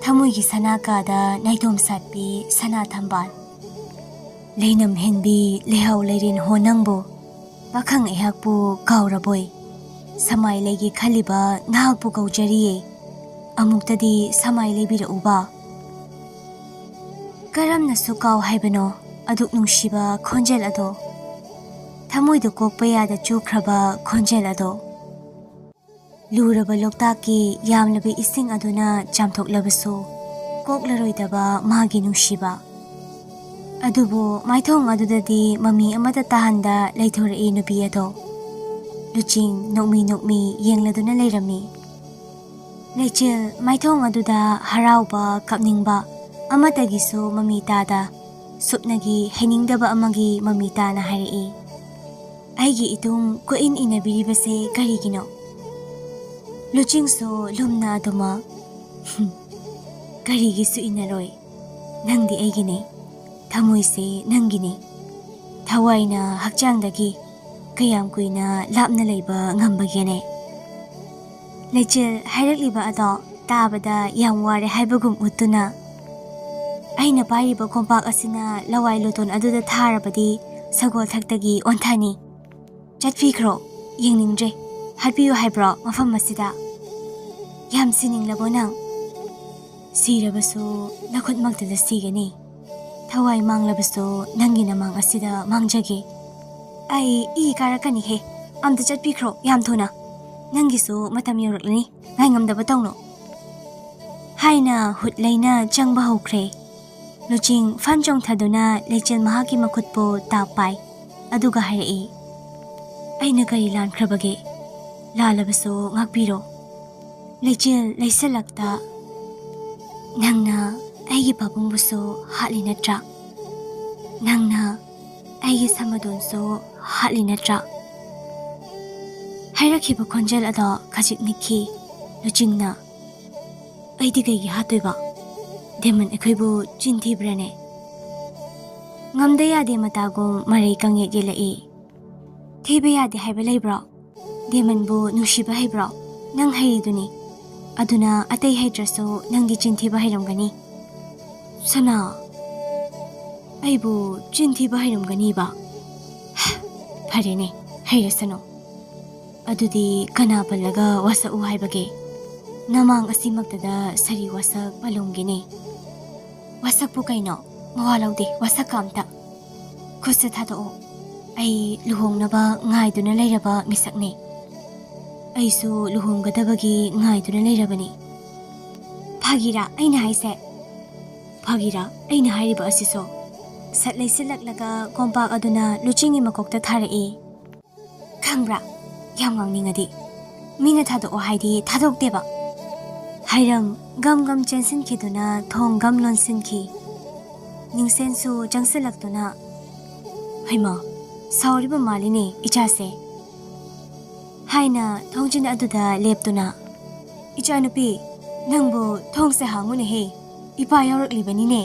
ꯊꯃꯣꯏꯒꯤ ꯁꯅꯥ ꯀꯥꯗ ꯅꯥꯏꯇꯣꯝ ꯁꯥꯠꯄꯤ ꯁꯅꯥ ꯊꯝꯕꯥꯜ꯫ ꯂꯩꯅꯝ ꯍꯦꯟꯕꯤ ꯂꯩꯍꯥꯎ ꯂꯩꯔꯦꯟ ꯍꯣ ꯅꯪꯕꯨ, ꯄꯥꯈꯪ ꯑꯩꯍꯥꯛꯄꯨ ꯀꯥꯎꯔꯕꯣꯏ꯫ ꯁꯃꯥꯏ ꯂꯩꯒꯦ ꯈꯜꯂꯤꯕ ꯅꯍꯥꯛꯄꯨ ꯀꯧꯖꯔꯤꯌꯦ꯫ ꯑꯃꯨꯛꯇꯗꯤ ꯁꯃꯥꯏ ꯂꯩꯕꯤꯔꯛꯎꯕ꯫ ꯀꯔꯝꯅꯁꯨ ꯀꯥꯎ ꯍꯥꯏꯕꯅꯣ ꯑꯗꯨꯛ ꯅꯨꯡꯁꯤꯕ ꯈꯣꯟꯖꯦꯜ ꯑꯗꯣ꯫ ꯊꯃꯣꯏꯗ ꯀꯣꯛꯄ ꯌꯥꯗ ꯆꯨꯈ꯭ꯔꯕ ꯈꯣꯟꯖꯦꯜ ꯑꯗꯣ꯫ ꯂꯨꯔꯕ ꯂꯣꯛꯇꯥꯛꯀꯤ ꯌꯥꯝꯂꯕ ꯏꯁꯤꯡ ꯑꯗꯨꯅ ꯆꯥꯝꯊꯣꯛꯂꯕꯁꯨ ꯀꯣꯛꯂꯔꯣꯏꯗꯕ ꯃꯥꯒꯤ ꯅꯨꯡꯁꯤꯕ꯫ ꯑꯗꯨꯕꯨ ꯃꯥꯏꯊꯣꯡ ꯑꯗꯨꯗꯗꯤ ꯃꯃꯤ ꯑꯃꯠꯇ ꯇꯥꯍꯟꯗ ꯂꯩꯊꯣꯔꯛꯏ ꯅꯨꯄꯤ ꯑꯗꯣ꯫ ꯂꯨꯆꯤꯡ ꯅꯣꯛꯃꯤ ꯅꯣꯛꯃꯤ ꯌꯦꯡꯂꯗꯨꯅ ꯂꯩꯔꯝꯃꯤ꯫ ꯂꯩꯆꯤꯜ ꯃꯥꯏꯊꯣꯡ ꯑꯗꯨꯗ ꯍꯔꯥꯎꯕ, ꯀꯞꯅꯤꯡꯕ ꯑꯃꯠꯇꯒꯤꯁꯨ ꯃꯃꯤ ꯇꯥꯗ, ꯁꯨꯞꯅꯒꯤ ꯍꯩꯅꯤꯡꯗꯕ ꯑꯃꯒꯤ ꯃꯃꯤ ꯇꯥꯅ ꯍꯥꯏꯔꯛꯏ, "ꯑꯩꯒꯤ ꯏꯇꯨꯡ ꯀꯣꯏꯏꯟ ꯏꯟꯅꯕꯤꯔꯤꯕꯁꯦ ꯀꯔꯤꯒꯤꯅꯣ?" ꯂꯨꯆꯤꯡꯁꯨ ꯂꯨꯝꯅ ꯑꯗꯨꯃꯛ, "ꯍꯨꯝ, ꯀꯔꯤꯒꯤꯁꯨ ꯏꯟꯅꯔꯣꯏ? ꯅꯪꯗꯤ ꯑꯩꯒꯤꯅꯦ, ꯊꯃꯣꯏꯁꯦ ꯅꯪꯒꯤꯅꯦ꯫ ꯊꯋꯥꯏꯅ ꯍꯛꯆꯥꯡꯗꯒꯤ ꯀꯌꯥꯝ ꯀꯨꯏꯅ ꯂꯥꯞꯅ ꯂꯩꯕ ꯉꯝꯕꯒꯦꯅꯦ?" ꯂꯩꯆꯤꯜ ꯍꯥꯏꯔꯛꯂꯤꯕ ꯑꯗꯣ ꯇꯥꯕꯗ ꯌꯥꯝ ꯋꯥꯔꯦ ꯍꯥꯏꯕꯒꯨꯝ ꯎꯠꯇꯨꯅ, "ꯑꯩꯅ ꯄꯥꯏꯔꯤꯕ ꯀꯣꯝꯄꯥꯛ ꯑꯁꯤꯅ ꯂꯋꯥꯏ ꯂꯨꯇꯣꯟ ꯑꯗꯨꯗ ꯊꯥꯔꯕꯗꯤ ꯁꯒꯣꯜ ꯊꯛꯇꯒꯤ ꯑꯣꯟꯊꯅꯤ꯫ ꯆꯠꯄꯤꯈ꯭ꯔꯣ, ꯌꯦꯡꯅꯤꯡꯗ꯭ꯔꯦ꯫ ꯍꯥꯠꯄꯤꯌꯨ ꯍꯥꯏꯕ꯭ꯔꯣ ꯃꯐꯝ ꯑꯁꯤꯗ?" ꯌꯥꯝ ꯁꯤꯅꯤꯡꯂꯕꯣ ꯅꯪ? ꯁꯤꯔꯕꯁꯨ ꯅꯈꯨꯠꯃꯛꯇꯗ ꯁꯤꯒꯅꯤ꯫ ꯊꯋꯥꯏ ꯃꯥꯡꯂꯕꯁꯨ ꯅꯪꯒꯤ ꯅꯃꯥꯡ ꯑꯁꯤꯗ ꯃꯥꯡꯖꯒꯦ꯫ ꯑꯩ ꯏ ꯀꯥꯔꯛꯀꯅꯤꯍꯦ꯫ ꯑꯝꯇ ꯆꯠꯄꯤꯈ꯭ꯔꯣ ꯌꯥꯝ ꯊꯨꯅ꯫ ꯅꯪꯒꯤꯁꯨ ꯃꯇꯝ ꯌꯧꯔꯛꯂꯅꯤ꯫ ꯉꯥꯏꯉꯝꯗꯕ ꯇꯧꯅꯨ꯫ ꯍꯥꯏꯅ ꯍꯨꯠ ꯂꯩꯅ ꯆꯪꯕ ꯍꯧꯈ꯭ꯔꯦ꯫ ꯂꯨꯆꯤꯡ ꯐꯟ ꯆꯣꯡꯊꯗꯨꯅ ꯂꯩꯆꯤꯜ ꯃꯍꯥꯛꯀꯤ ꯃꯈꯨꯠꯄꯨ ꯇꯥꯞ ꯄꯥꯏ꯫ ꯑꯗꯨꯒ ꯍꯥꯏꯔꯛꯏ, "ꯑꯩꯅ ꯀꯔꯤ ꯂꯥꯟꯈ꯭ꯔꯕꯒꯦ? ꯂꯥꯜꯂꯕꯁꯨ ꯉꯥꯛꯄꯤꯔꯣ꯫ ꯂꯩꯆꯤꯜ ꯂꯩꯁꯜꯂꯛꯇ ꯅꯪꯅ ꯑꯩꯒꯤ ꯄꯥꯕꯨꯡꯕꯨꯁꯨ ꯍꯥꯠꯂꯤ ꯅꯠꯇ꯭ꯔꯥ? ꯅꯪꯅ ꯑꯩꯒꯤ ꯁꯃꯗꯣꯟꯁꯨ ꯍꯥꯠꯂꯤ ꯅꯠꯇ꯭ꯔꯥ?" ꯍꯥꯏꯔꯛꯈꯤꯕ ꯈꯣꯟꯖꯦꯜ ꯑꯗꯣ ꯈꯖꯤꯛ ꯅꯤꯛꯈꯤ ꯂꯨꯆꯤꯡꯅ꯫ "ꯑꯩꯗꯤ ꯀꯩꯒꯤ ꯍꯥꯠꯇꯣꯏꯕ? ꯗꯦꯃꯟ ꯑꯩꯈꯣꯏꯕꯨ ꯆꯤꯟ ꯊꯤꯕ꯭ꯔꯥꯅꯦ?" ꯉꯝꯗ ꯌꯥꯗꯦ ꯃꯇꯥꯒꯨꯝ ꯃꯔꯩ ꯀꯪꯌꯦꯠ ꯌꯦꯠꯂꯛꯏ꯫ "ꯊꯤꯕ ꯌꯥꯗꯦ ꯍꯥꯏꯕ ꯂꯩꯕ꯭ꯔꯣ? ꯗꯦꯃꯟꯕꯨ ꯅꯨꯡꯁꯤꯕ ꯍꯩꯕ꯭ꯔꯣ? ꯅꯪ ꯍꯩꯔꯤꯗꯨꯅꯤ꯫ ꯑꯗꯨꯅ ꯑꯇꯩ ꯍꯩꯇ꯭ꯔꯁꯨ ꯅꯪꯗꯤ ꯆꯤꯟ ꯊꯤꯕ ꯍꯩꯔꯝꯒꯅꯤ꯫" "ꯁꯅꯥ, ꯑꯩꯕꯨ ꯆꯤꯟ ꯊꯤꯕ ꯍꯩꯔꯝꯒꯅꯤꯕ? ꯐꯔꯦꯅꯦ, ꯍꯩꯔꯁꯅꯨ꯫ ꯑꯗꯨꯗꯤ ꯀꯅꯥ ꯄꯜꯂꯒ ꯋꯥꯁꯛꯎ ꯍꯥꯏꯕꯒꯦ? ꯅꯃꯥꯡ ꯑꯁꯤꯃꯛꯇꯗ ꯁꯥꯔꯤ ꯋꯥꯁꯛ ꯄꯜꯂꯝꯒꯦꯅꯦ꯫" "ꯋꯥꯁꯛꯄꯨ ꯀꯩꯅꯣ? ꯃꯋꯥ ꯂꯧꯗꯦ ꯋꯥꯁꯛꯀ ꯑꯝꯇ꯫ ꯈꯨꯠꯁꯦ ꯊꯥꯗꯣꯛꯑꯣ꯫ ꯑꯩ ꯂꯨꯍꯣꯡꯅꯕ ꯉꯥꯏꯗꯨꯅ ꯂꯩꯔꯕ ꯃꯤꯁꯛꯅꯦ꯫ ꯑꯩꯁꯨ ꯂꯨꯍꯣꯡꯒꯗꯕꯒꯤ ꯉꯥꯏꯗꯨꯅ ꯂꯩꯔꯕꯅꯤ꯫" "ꯐꯥꯒꯤꯔꯥ ꯑꯩꯅ ꯍꯥꯏꯁꯦ? ꯐꯥꯒꯤꯔꯥ ꯑꯩꯅ ꯍꯥꯏꯔꯤꯕ ꯑꯁꯤꯁꯨ?" ꯁꯠ ꯂꯩꯁꯤꯜꯂꯛꯂꯒ ꯀꯣꯝꯄꯥꯛ ꯑꯗꯨꯅ ꯂꯨꯆꯤꯡꯒꯤ ꯃꯀꯣꯛꯇ ꯊꯥꯔꯛꯏ꯫ "ꯈꯪꯕ꯭ꯔꯥ, ꯌꯥꯝ ꯉꯥꯡꯅꯤꯡꯉꯗꯤ ꯃꯤꯅ ꯊꯥꯗꯣꯛꯑꯣ ꯍꯥꯏꯗꯤ ꯊꯥꯗꯣꯛꯇꯦꯕ꯫" ꯍꯥꯏꯔꯝ ꯒꯝ ꯒꯝ ꯆꯦꯟꯁꯤꯟꯈꯤꯗꯨꯅ ꯊꯣꯡ ꯒꯝ ꯂꯣꯟꯁꯤꯟꯈꯤ꯫ ꯅꯤꯡꯁꯦꯟꯁꯨ ꯆꯪꯁꯤꯜꯂꯛꯇꯨꯅ, "ꯍꯩꯃꯥ, ꯁꯥꯎꯔꯤꯕ ꯃꯥꯜꯂꯤꯅꯦ ꯏꯆꯥꯁꯦ" ꯍꯥꯏꯅ ꯊꯣꯡꯖꯤꯟ ꯑꯗꯨꯗ ꯂꯦꯞꯇꯨꯅ, "ꯏꯆꯥꯅꯨꯄꯤ, ꯅꯪꯕꯨ ꯊꯣꯡꯁꯦ ꯍꯥꯡꯉꯨꯅꯦꯍꯦ, ꯏꯄꯥ ꯌꯥꯎꯔꯛꯂꯤꯕꯅꯤꯅꯦ꯫"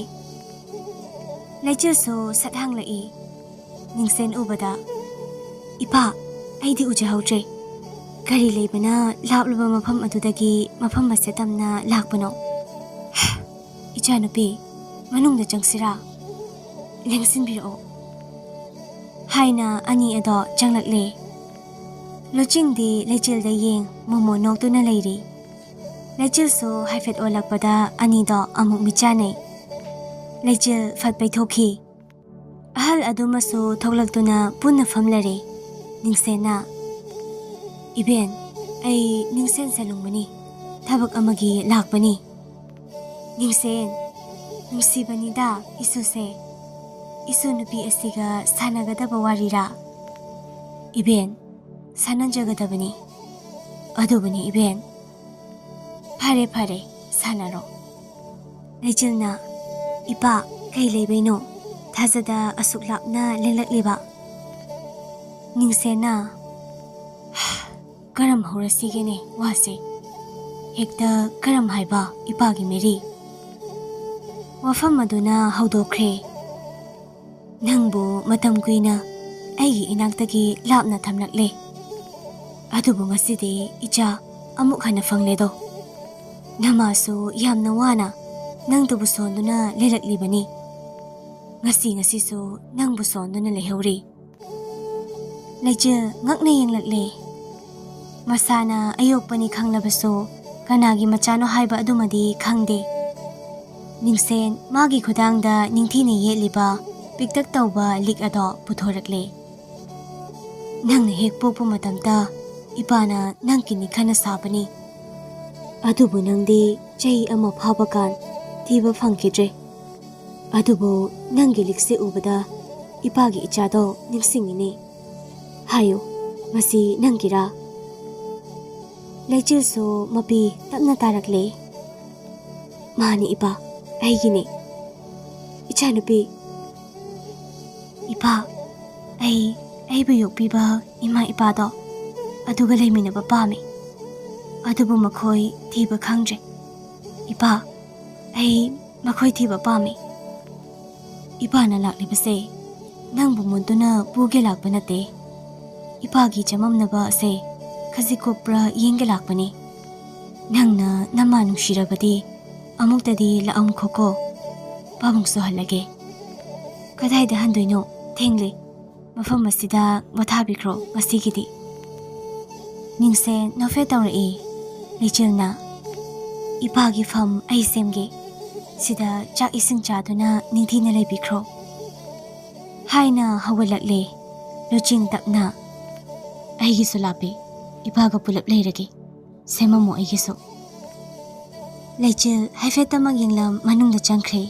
ꯂꯩꯆꯤꯜꯁꯨ ꯁꯠ ꯍꯥꯡꯂꯛꯏ꯫ ꯅꯤꯡꯁꯦꯟ ꯎꯕꯗ, "ꯏꯄꯥ, ꯑꯩꯗꯤ ꯎꯖꯍꯧꯗ꯭ꯔꯦ꯫ ꯀꯔꯤ ꯂꯩꯕꯅ ꯂꯥꯞꯂꯕ ꯃꯐꯝ ꯑꯗꯨꯗꯒꯤ ꯃꯐꯝ ꯑꯁꯦ ꯇꯝꯅ ꯂꯥꯛꯄꯅꯣ? ꯏꯆꯥꯅꯨꯄꯤ, ꯃꯅꯨꯡꯗ ꯆꯪꯁꯤꯔꯥ? ꯂꯦꯡꯁꯤꯟꯕꯤꯔꯛꯑꯣ꯫" ꯍꯥꯏꯅ ꯑꯅꯤ ꯑꯗꯣ ꯆꯪꯂꯛꯂꯦ꯫ ꯂꯨꯆꯤꯡꯗꯤ ꯂꯩꯆꯤꯜꯗ ꯌꯦꯡ ꯃꯣꯃꯣ ꯅꯣꯛꯇꯨꯅ ꯂꯩꯔꯤ꯫ ꯂꯩꯆꯤꯜꯁꯨ ꯍꯥꯏꯐꯦꯠ ꯑꯣꯜꯂꯛꯄꯗ ꯑꯅꯤꯗꯣ ꯑꯃꯨꯛ ꯃꯤꯠꯆꯥꯟꯅꯩ꯫ ꯂꯩꯆꯤꯜ ꯐꯠ ꯄꯩꯊꯣꯛꯈꯤ꯫ ꯑꯍꯜ ꯑꯗꯨꯃꯁꯨ ꯊꯣꯛꯂꯛꯇꯨꯅ ꯄꯨꯟꯅ ꯐꯝꯂꯔꯦ꯫ ꯅꯤꯡꯁꯦꯟꯅ, "ꯏꯕꯦꯟ, ꯑꯩ ꯅꯤꯡꯁꯦꯟ ꯁꯂꯨꯡꯕꯅꯤ꯫ ꯊꯕꯛ ꯑꯃꯒꯤ ꯂꯥꯛꯄꯅꯤ꯫" "ꯅꯤꯡꯁꯦꯟ, ꯅꯨꯡꯁꯤꯕꯅꯤꯗ ꯏꯁꯨꯁꯦ꯫ ꯏꯁꯨ ꯅꯨꯄꯤ ꯑꯁꯤꯒ ꯁꯥꯟꯅꯒꯗꯕ ꯋꯥꯔꯤꯔꯥ?" "ꯏꯕꯦꯟ, ꯁꯥꯟꯅꯖꯒꯗꯕꯅꯤ꯫ ꯑꯗꯨꯕꯨꯅꯤ ꯏꯕꯦꯟ꯫" "ꯐꯔꯦ, ꯐꯔꯦ, ꯁꯥꯟꯅꯔꯣ꯫" ꯂꯩꯆꯤꯜꯅ, "ꯏꯄꯥ, ꯀꯩ ꯂꯩꯕꯩꯅꯣ? ꯊꯥꯖꯗ ꯑꯁꯨꯛ ꯂꯥꯞꯅ ꯂꯦꯡꯂꯛꯂꯤꯕ?" ꯅꯤꯡꯁꯦꯟꯅ, "ꯀꯔꯝ ꯍꯧꯔꯁꯤꯒꯦꯅꯦ ꯋꯥꯁꯦ? ꯍꯦꯛꯇ ꯀꯔꯝ ꯍꯥꯏꯕ ꯏꯄꯥꯒꯤ ꯃꯦꯔꯤ?" ꯋꯥꯐꯝ ꯑꯗꯨꯅ ꯍꯧꯗꯣꯛꯈ꯭ꯔꯦ꯫ "ꯅꯪꯕꯨ ꯃꯇꯝ ꯀꯨꯏꯅ ꯑꯩꯒꯤ ꯏꯅꯥꯛꯇꯒꯤ ꯂꯥꯞꯅ ꯊꯝꯂꯛꯂꯦ꯫ ꯑꯗꯨꯕꯨ ꯉꯁꯤꯗꯤ ꯏꯆꯥ ꯑꯃꯨꯛ ꯍꯟꯅ ꯐꯪꯂꯦꯗꯣ꯫ ꯅꯃꯥꯁꯨ ꯌꯥꯝꯅ ꯋꯥꯅ ꯅꯪꯗꯨꯕꯨ ꯁꯣꯟꯗꯨꯅ ꯂꯩꯔꯛꯂꯤꯕꯅꯤ꯫ ꯉꯁꯤ ꯉꯁꯤꯁꯨ ꯅꯪꯕꯨ ꯁꯣꯟꯗꯨꯅ ꯂꯩꯍꯧꯔꯤ꯫" ꯂꯩꯆꯤꯜ ꯉꯛꯅ ꯌꯦꯡꯂꯛꯂꯦ꯫ ꯃꯁꯥꯅ ꯑꯌꯣꯛꯄꯅꯤ ꯈꯪꯂꯕꯁꯨ ꯀꯅꯥꯒꯤ ꯃꯆꯥꯅꯣ ꯍꯥꯏꯕ ꯑꯗꯨꯃꯗꯤ ꯈꯪꯗꯦ꯫ ꯅꯤꯡꯁꯦꯟ ꯃꯥꯒꯤ ꯈꯨꯗꯥꯡꯗ ꯅꯤꯡꯊꯤꯅ ꯌꯦꯠꯂꯤꯕ ꯄꯤꯛꯇꯛ ꯇꯧꯕ ꯂꯤꯛ ꯑꯗꯣ ꯄꯨꯊꯣꯔꯛꯂꯦ꯫ "ꯅꯪꯅ ꯍꯦꯛ ꯄꯣꯛꯄ ꯃꯇꯝꯗ ꯏꯄꯥꯅ ꯅꯪꯒꯤꯅꯤ ꯈꯟꯅ ꯁꯥꯕꯅꯤ꯫ ꯑꯗꯨꯕꯨ ꯅꯪꯗꯤ ꯆꯍꯤ ꯑꯃ ꯐꯥꯕ ꯀꯥꯟ ꯊꯤꯕ ꯐꯪꯈꯤꯗ꯭ꯔꯦ꯫ ꯑꯗꯨꯕꯨ ꯅꯪꯒꯤ ꯂꯤꯛꯁꯦ ꯎꯕꯗ ꯏꯄꯥꯒꯤ ꯏꯆꯥꯗꯣ ꯅꯤꯡꯁꯤꯡꯉꯤꯅꯦ꯫ ꯍꯥꯏꯌꯨ, ꯃꯁꯤ ꯅꯪꯒꯤꯔꯥ?" ꯂꯩꯆꯤꯜꯁꯨ ꯃꯄꯤ ꯇꯞꯅ ꯇꯥꯔꯛꯂꯦ꯫ "ꯃꯥꯅꯤ ꯏꯄꯥ, ꯑꯩꯒꯤꯅꯤ꯫ ꯏꯆꯥꯅꯨꯄꯤ꯫" "ꯏꯄꯥ, ꯑꯩ, ꯑꯩꯕꯨ ꯌꯣꯛꯄꯤꯕ ꯏꯃꯥ ꯏꯄꯥꯗꯣ ꯑꯗꯨꯒ ꯂꯩꯃꯤꯟꯅꯕ ꯄꯥꯝꯃꯤ꯫ ꯑꯗꯨꯕꯨ ꯃꯈꯣꯏ ꯊꯤꯕ ꯈꯪꯗ꯭ꯔꯦ꯫ ꯏꯄꯥ, ꯑꯩ ꯃꯈꯣꯏ ꯊꯤꯕ ꯄꯥꯝꯃꯤ꯫" "ꯏꯄꯥꯅ ꯂꯥꯛꯂꯤꯕꯁꯦ ꯅꯪꯕꯨ ꯃꯨꯟꯗꯨꯅ ꯄꯨꯒꯦ ꯂꯥꯛꯄ ꯅꯠꯇꯦ꯫ ꯏꯄꯥꯒꯤ ꯆꯃꯝꯅꯕ ꯑꯁꯦ ꯈꯖꯤꯛ ꯀꯣꯛꯄ꯭ꯔꯥ ꯌꯦꯡꯒꯦ ꯂꯥꯛꯄꯅꯤ꯫ ꯅꯪꯅ ꯅꯃꯥ ꯅꯨꯡꯁꯤꯔꯕꯗꯤ ꯑꯃꯨꯛꯇꯗꯤ ꯂꯥꯛꯑꯝꯈꯣꯀꯣ꯫ ꯄꯥꯕꯨꯡꯁꯨ ꯍꯜꯂꯒꯦ꯫" "ꯀꯗꯥꯏꯗ ꯍꯟꯗꯣꯏꯅꯣ? ꯊꯦꯡꯂꯦ꯫ ꯃꯐꯝ ꯑꯁꯤꯗ ꯄꯣꯊꯥꯕꯤꯈ꯭ꯔꯣ ꯉꯁꯤꯒꯤꯗꯤ꯫" ꯅꯤꯡꯁꯦꯟ ꯅꯣꯛꯐꯦꯠ ꯇꯧꯔꯛꯏ꯫ ꯂꯩꯆꯤꯜꯅ, "ꯏꯄꯥꯒꯤ ꯐꯝ ꯑꯩ ꯁꯦꯝꯒꯦ꯫ ꯁꯤꯗ ꯆꯥꯛ ꯏꯁꯤꯡ ꯆꯥꯗꯨꯅ ꯅꯤꯡꯊꯤꯅ ꯂꯩꯕꯤꯈ꯭ꯔꯣ" ꯍꯥꯏꯅ ꯍꯧꯒꯠꯂꯛꯂꯦ ꯂꯨꯆꯤꯡ ꯇꯞꯅ꯫ "ꯑꯩꯒꯤꯁꯨ ꯂꯥꯛꯄꯤ, ꯏꯄꯥꯒ ꯄꯨꯂꯞ ꯂꯩꯔꯒꯦ꯫ ꯁꯦꯝꯃꯝꯃꯣ ꯑꯩꯒꯤꯁꯨ"꯫ ꯂꯩꯆꯤꯜ ꯍꯥꯏꯐꯦꯠꯇꯃꯛ ꯌꯦꯡꯂꯝ ꯃꯅꯨꯡꯗ ꯆꯪꯈ꯭ꯔꯦ꯫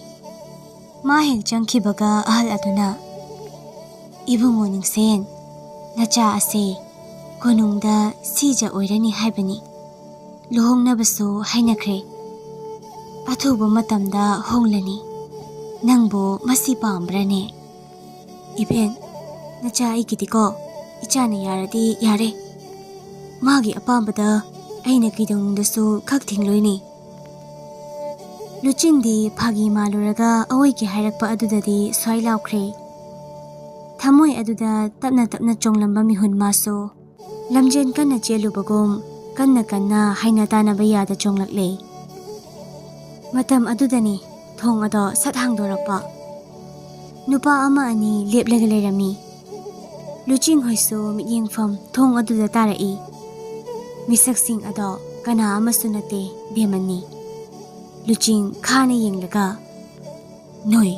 ꯃꯥ ꯍꯦꯛ ꯆꯪꯈꯤꯕꯒ ꯑꯍꯜ ꯑꯗꯨꯅ, "ꯏꯕꯨꯡꯉꯣ ꯅꯤꯡꯁꯦꯟ, ꯅꯆꯥ ꯑꯁꯦ ꯀꯣꯅꯨꯡꯗ ꯁꯤꯖ ꯑꯣꯏꯔꯅꯤ ꯍꯥꯏꯕꯅꯤ꯫ ꯂꯨꯍꯣꯡꯅꯕꯁꯨ ꯍꯥꯏꯅꯈ꯭ꯔꯦ꯫ ꯑꯊꯨꯕ ꯃꯇꯝꯗ ꯍꯣꯡꯂꯅꯤ꯫ ꯅꯪꯕꯨ ꯃꯁꯤ ꯄꯥꯝꯕ꯭ꯔꯅꯦ?" "ꯏꯕꯦꯟ, ꯅꯆꯥ ꯑꯩꯒꯤꯗꯤꯀꯣ, ꯏꯆꯥꯅ ꯌꯥꯔꯗꯤ ꯌꯥꯔꯦ꯫ ꯃꯥꯒꯤ ꯑꯄꯥꯝꯕꯗ ꯑꯩꯅ ꯀꯩꯗꯧꯅꯨꯡꯗꯁꯨ ꯈꯛ ꯊꯤꯡꯂꯣꯏꯅꯦ"꯫ ꯂꯨꯆꯤꯡꯗꯤ ꯐꯥꯒꯤ ꯃꯥꯜꯂꯨꯔꯒ ꯑꯋꯣꯏꯒꯤ ꯍꯥꯏꯔꯛꯄ ꯑꯗꯨꯗꯗꯤ ꯁ꯭ꯋꯥꯏ ꯂꯥꯎꯈ꯭ꯔꯦ꯫ ꯊꯃꯣꯏ ꯑꯗꯨꯗ ꯇꯞꯅ ꯇꯞꯅ ꯆꯣꯡꯂꯝꯕ ꯃꯤꯍꯨꯟ ꯃꯥꯁꯨ ꯂꯝꯖꯦꯟ ꯀꯟꯅ ꯆꯦꯜꯂꯨꯕꯒꯨꯝ ꯀꯟꯅ ꯀꯟꯅ ꯍꯥꯏꯅ ꯇꯥꯅꯕ ꯌꯥꯗ ꯆꯣꯡꯂꯛꯂꯦ꯫ ꯃꯇꯝ ꯑꯗꯨꯗꯅꯤ ꯊꯣꯡ ꯑꯗꯣ ꯁꯠ ꯍꯥꯡꯗꯣꯔꯛꯄ꯫ ꯅꯨꯄꯥ ꯑꯃ ꯑꯅꯤ ꯂꯦꯞꯂꯒ ꯂꯩꯔꯝꯃꯤ꯫ ꯂꯨꯆꯤꯡ ꯍꯣꯏꯁꯨ ꯃꯤꯠꯌꯦꯡꯐꯝ ꯊꯣꯡ ꯑꯗꯨꯗ ꯇꯥꯔꯛꯏ꯫ ꯃꯤꯁꯛꯁꯤꯡ ꯑꯗꯣ ꯀꯅꯥ ꯑꯃꯁꯨ ꯅꯠꯇꯦ, ꯕꯦꯃꯟꯅꯤ꯫ ꯂꯨꯆꯤꯡ ꯈꯥꯅ ꯌꯦꯡꯂꯒ, "ꯅꯣꯏ